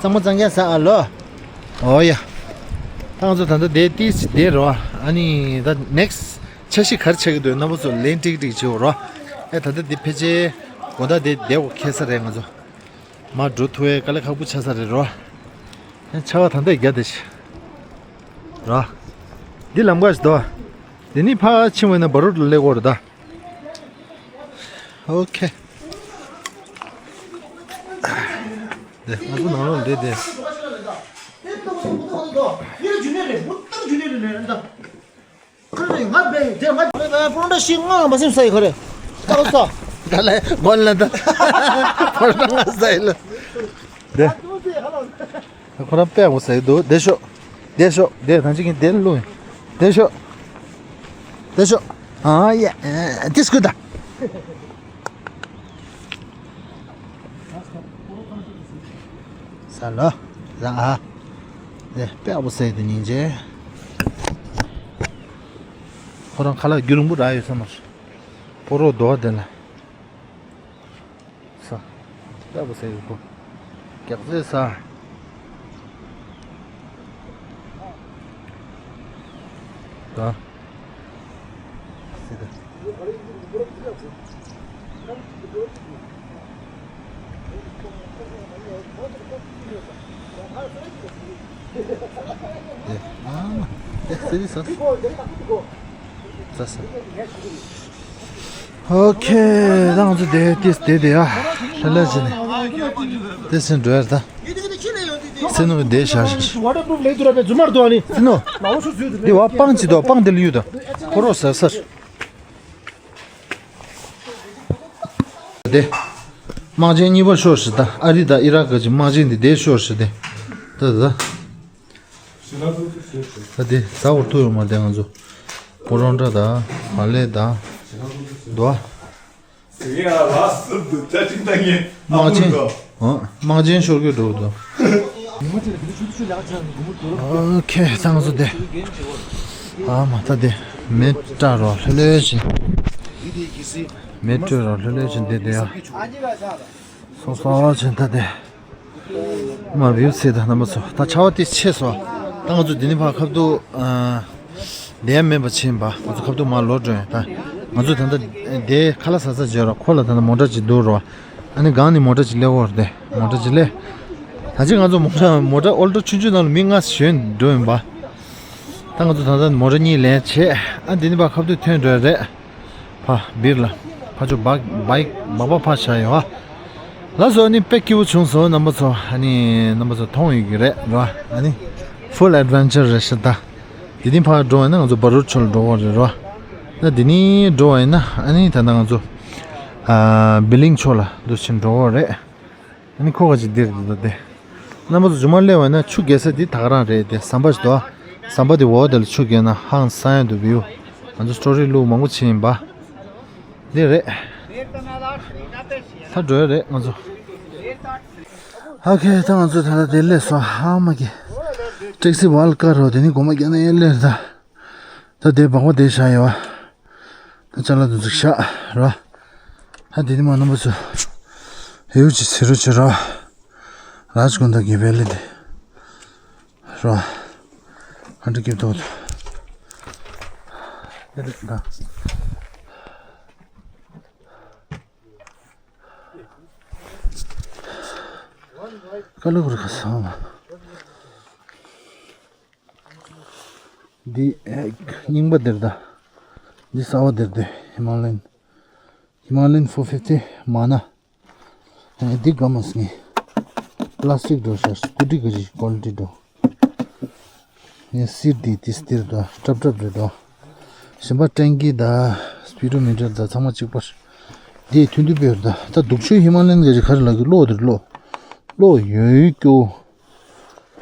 གཙང་མ་གཙང་རྐྱང་ཟ་ཨ་ལོ། ཨོ་ཡ། ད་ང་ཚོ་ད་ལྟ་དེ་ཏིས་དེ་རོ། ཨ་ནི་ད་ནེགསི་འཆར་གཞི་ག་རེ་ཆགས་ཀྱི་འདུག་རྣམ་པ་ཚོ་ལན་ཀྲིག་ཀྲིག་བྱེད་རོ། ཨེ་ད་ལྟ་དེ་ཕལ་ཆེར་དགོང་དག་དེ་བསྡད་དགོས་ཁེལ་ས་རེད་ང་ཚོ། མར་འགྲོ་ཐུབ་ཡས་དཀའ་ལས་ཁག་པོ་ཆགས་ས་རེད་རོ། ཨེ་ཆར་པ་ད་ལྟ་བརྒྱབ་བསྡད་ཤག་རོ། འདི་ལམ་ཁ་ཞིག་འདུག་འདི་ནི་ཕར་ཕྱིན་པ་ཡིན་ན་བ་རུ་ལ་སླེབས་ཀྱི་ཡོད་རེད་ད། ཨོ་ཁེ། འདི་ང་ཚོ་ནང་ལོགས་འདི་འདི། ཁ་རེ་ང་བས་དེ་ང་པོ་རོན་ཊ་ཤིང་ང་མ་སེམས་ས་ཡི་ཁ་རེ། ལྟ་ས། ག་ལ་གོན་ལ་ད། པོ་རོན་ཊ་ང་ས་ཡི་ལ། དེ། ཁོ་རང་དཔེ་ཡག་པོ་ཟ་གི་འདུག་བསྡད་ཤོག་བསྡད་ཤོག་བསྡད། ཐང་ཅིག་གིན་བསྡད་ལུགས། བསྡད་ཤོག་བསྡད་ཤོག་ཨ་ཡ། དེ་སྐུ་ད། ས་ལོ། ལ་ཨ། དེ་དཔེ་ཡག་པོ་ཟ་གི་འདུག་སྙིང་རྗེ། ཁོ་རང་ཁ་ལག་རྒྱུན་རིང་པོ་རག་ཡོད་ས་མ་རེད། ཕོ་རོག་རྡོ་དེ་ལ། ས། ལྟ་བུ་ཟེར་གོ། རྒྱག་རྩེ་ས། ད། སི་ད། ཨ་མ། ཨེ་སི་རི་ས། ས་ས། ཨོ་ཁེ། ད་ང་ཚོ་དེ་ཏིས་དེ་དེ་ཡ། ལྷ་ལྷ་བྱས་ནས། དེ་སེ་འགྲོ་ཡར་ད། སེ་ནོ་གི་དེ་བཞག་བཞག་སེ་ནོ། འདི་བ་སྤང་ཅི་དོ་སྤང་དེ་ལ་ཡོད་ད། ཁོ་རོ་ཟ་ཟ། དེ། དམག་ཆེན་གཉིས་པ་ཤོར་ཞིག་ད། ཨ་རི་དང་ཨི་རག་གི་དམག་ཆེན་དེ་དེ་ཤོར་ཞིག་དེ། ད་ད། ད་དེ་ཟ་བར་ཐུག་ཡོད་མ་རེད་ང་ཚོ། པོ་རོན་ཊ་དང་བ་ལེ་དང་། དོ། དམག་ཆེན། ཨོ། དམག་ཆེན་ཤོར་གི་འགྲོ་འདུག་ཨོ་ཁེ། ད་ང་ཚོ་དེ། ཨ་མ་ད་དེ། མེ་སྲེག་རོགས་ལྷོད་ལྷོད་བྱེད། མེ་སྲེག་རོགས་ལྷོད་ལྷོད་བྱེད་དེ་དེ་ཡ། སོ་སོ་བྱེད་ད་དེ། མ་བིའུ་ཚེ་དང་རྣམ་པ་ཚོ། ད་ཆར་པ་དེ་ཆེ་སོང་། ད་ང་ཚོ་འདི་ནས་ཕར་ཁ་ཐུག་ཨ། བསྡད་མེད་པ་ཕྱིན་པ། ང་ཚོ་ཁ་ཐུག་མར་ལོག་འགྲོ་ཡིན་ད། ང་ཚོ་ད་ལྟ་དེ་ཁ་ལག་ཟ་ས་བརྗོད་རོགས། ཁོ་ལ་ད་ལྟ་མོ་ཊ་ཅིག་འདུག་རོགས། ཨ་ནི་སྒང་ནས་མོ་ཊ་ཅིག་སླེབས་ཡོད་རེད། མོ་ཊ་ཅིག་སླེབས། ད་ཅི་ང་ཚོ་མོ་ཊ་མོ་ཊ་ཨོལ་ཊོ་ཆུང་ཆུང་ནང་ལ་མི་ལྔ་ཞོན་འགྲོ་ཡིན་པ། ད་ང་ཚོ་ད་ལྟ་མོ་ཊ་གཉིས་ལེན་བྱས། ཨ་འདི་ནས་ཕར་ཁ་ཐུག་ཐོན་འགྲོ་ཡ་རེད། ཕ་བིར་ལ། ཕ་ཆོ་བག་བག་བག་པ་ཕ་ཆ་ཡོད་ཨ། ལགས་སོ། ཨ་ནི་དཔེ་སྐྱིད་པོ་བྱུང་སོང་རྣམ་པ་ཚོ། ཨ་ནི་རྣམ་པ་ཚོ་མཐོང་ཡོད་ཀྱི་རེད་རོ། ཨ་ནི་ཕུལ་ཨེ་ཌི་ཝེན་ཅར་རེད་ཤག་ད། འདི་ནས་ཕར་འགྲོ་བ་ཡིན་ན་ང་ཚོ་བ་རུར་ཆོ་ལ་འགྲོ་བ་རེད་རོ། ད་འདི་ནས་འགྲོ་བ་ཡིན་ན་ཨ་ནི་ད་ལྟ་ང་ཚོ་ཨ་བི་ལིང་ཆོ་ལ་འདུག་ཕྱིན་འགྲོ་བ་རེད། ཨ་ནི་ཁོ་ག་ཅིག་འདིར་འདུག་དེ། རྣམ་པ་ཚོ་རྗེས་མ་སླེབས་པ་ན་ཆུ་རྒྱག་ས་འདི་ད་ག་རང་རེད་དེ། ཟམ་པ་ཞིག་འདུག་ཟམ་པ་དེ་འོག་དེ་ལ་ཆུ་རྒྱག་ན་ཧང་སང་ཡ་འདུག་བིའུ། ང་ཚོ་སི་ཊོ་རི་བླུགས་མང་པོ་བྱས་ཡིན་པ། འདི་རེད། ད་འགྲོ་ཡ་རེད་ང་ཚོ། ཨོ་ཁེ། ད་ང་ཚོ་ད་ལྟ་དེ་སླེབས་སོང་། ཧ་མ་གི། ཊེག་སི་ཝལ་ཀར་རོ་དེ་ནི་གོ་མ་རྒྱག་ན་ཡ་སླེབས་ད། ད་དེ་སྦག་པ་དེ་བཞག་ཡོད་བ། ད་ཅ་ལག་དེ་ཚོ་བཞག་ར། ད་དེ་ནི་མ་རྣམ་པ་ཚོ། ཧེའུ་ཅི་ཟེར་རོ་ཅི་ར། རཱཇ་གུན་ད་གི་བེ་ལི་དེ། ར། ཧན་ཏྲི་ཀིབ་ཏོག་ད། ཀ་ལ་གུར་ཁ་སང་བ། འདི་རྙིང་པ་འདིར་ད། འདི་གསར་པ་འདིར་འདི་ཧི་མ་ལ་ཡན། ཧི་མ་ལ་ཡན་ཕོར་ཕིབ་ཊི་མ་ན། ཨེ་འདི་དགའ་མ་སོང་ངས། པ་ལ་སི་ཊིག་འགྲོ་ཤག་སྐུ་ཊི་ག་རི་ཀོ་ལི་ཊི་འགྲོ། ངས་སིར་འདི་འདི་སྟེར་འགྲོ་ཀྲབ་ཀྲབ་རེད་འགྲོ། གཞན་པ་ཊེང་ཀི་ད། སི་པི་ཌོ་མི་ཊར་ད་ཚང་མ་གཅིག་པ། འདི་ཐུང་ཐུང་པོ་ཡོད་ད། ད་སྡུག་ཤོས་ཧི་མ་ལ་ཡན་ག་རི་ག་རི་ལ་གི་གློག་འདིར་གློག་གློག་ཡོད་ཀྱོ།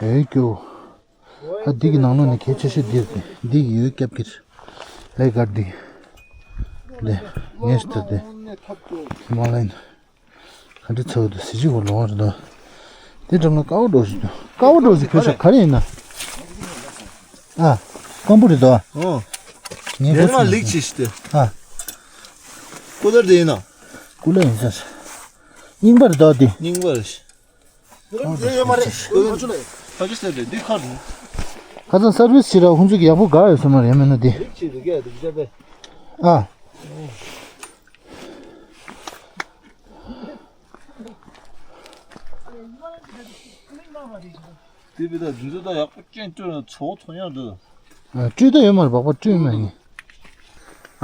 ཡོད་ཀྱོ། ཨ་འདི་གི་ནང་ལོགས་ནས་གལ་ཆེ་ཤོས་འདིར་ཏེ། འདི་གི་ཡོད་སྐྱབས་ཀྱི་ལས་ཀར་འདི། ལས་ངས་ཤི་ཐུབ་སྟེ། ཧི་མ་ལ་ཡན། ག་འདྲ་ཚོགས་འདུག་ཟི་ཅི་གོ་ལོང་རེད་དོ། དེ་འགྲམ་ལ་ཀ་བ་འགྲོ་ཞིག་འདུག་ཀ་བ་འགྲོ་ཞིག་བོད་ཤོག་ག་རེ་ཡིན་ན། ཨ། སྐམ་པོ་རེད་དོ། ཨོ། ངས་དེ་ང་ལིག་ཅི་ཞིག་སྟེ། ཨ། ཀུ་ལར་དེ་ཡིན་ན། ཀུ་ལར་ཡིན་ས། རྙིང་པ་རེད་དོ་དེ། རྙིང་པ་རེད། ཁ་སང་སར་བིས་བྱེད་ར་ཁོང་ཚོ་གི་ཡག་པོ་དགའ་ཡོད་ས་མ་རེད་མིན་ན་དེ། ཨ། དེ་བི་ད་འདི་ཚོ་ད་ཡག་པོ་ཅན་སྤྲོད་ན་ཚོ་ཚོ་ཡང་འདུག་ཨ། སྤྲུལ་ད་ཡོད་མ་རེད། སྦག་སྦག་སྤྲུལ་མ་ཡིན།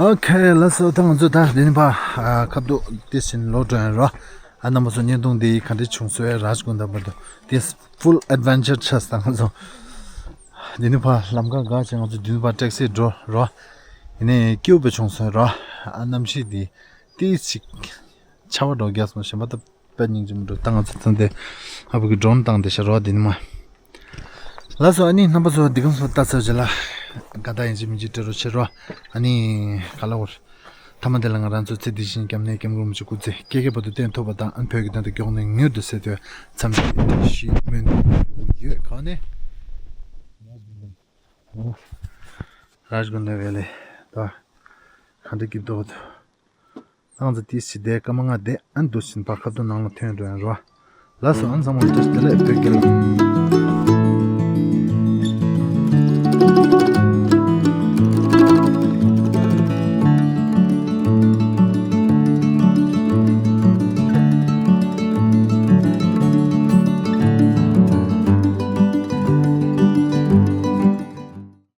ཨོ་ཁེ། ལགས་སོ། ད་ང་ཚོ་ད་འདི་ནས་ཕར་ཨ་ཁ་ཐུག་ཏིས་ཕྱིན་ལོག་འགྲོ་ཡ་རོ། ཨ། རྣམ་པ་ཚོ་བརྙན་ཐུང་འདི་ག་འདྲ་བྱུང་སོང་། རཱཇ་དགོན་དང་བར་དུ་ཏིས་full adventure ཆགས་སོང་ད་ང་ཚོ། འདི་ནས་ཕར་ལམ་ཁ་བཀག་བྱས་ང་ཚོ་འདི་ནས་ཕར་ཊེག་སི་འགྲོ་རོ། ཡིན་ནའི་སྐྱིད་པོ་བྱུང་སོང་རོ། ཨ། གནམ་གཤིས་འདི་ཏིས་ཅིག་ཆར་པ་འདྲ་བོ་རྒྱག་སོང་། གཞན་པ་ད་དཔེ་སྙིང་རྗེ་མོ་འདྲ། ད་ང་ཚོ་ཚང་དེ་ཨ་བུ་གི་ཌོན་བཏང་བསྡད་ཤག་རོ། འདི་ནས་མར། ལགས་སོ། ཨ་ནི་རྣམ་པ་ཚོ་འདི་གམ་སོ་ལྟ་ཚར་རྗེས་ལ་དགའ་དགའ་ཡིན་གཅིག་མིན་གཅིག་སྤྲད་རོགས་བྱེད་རོགས། ཨ་ནི་ག་ལ་འོར། མཐའ་མ་དེ་ལ་ང་རང་ཚོ་ཚེ་འདི་བཞིན་སྐྱབས་གནས་སྐྱབས་མགོན་རིན་པོ་ཆེ་སྐུ་ཚེ་བསྐལ་བརྒྱའི་བར་དུ་བརྟན་ཐུབ་པ་དང་། ཨ། བོད་ཀྱི་དོན་དུ་མགྱོགས་ནས་མྱུར་དུ་སེལ་དུ་འཚམས་འདྲི་ཞུ་སྨོན་འདུན་ཞུ་གི་ཡོད། ག་ནས། རཱཇ་དགོན་ནས་བས་ལེ། ད་ག་འདྲ་སྐྱིད་པོ་འདུག། ང་ཚོ་ཏིས་ཅིག་བསྡད། སྐར་མ་ལྔ་བསྡད། ཨ་ནི་འདུག་སེ་ཕར་ཁ་ཐུག་ནང་ལ་ཐོན་འགྲོ་ཡ་རོ། ལགས་སོ། ཨ་ནི་ཚང་མ་བཀྲ་ཤིས་བདེ་ལེགས། བོད་རྒྱལ་ལོ།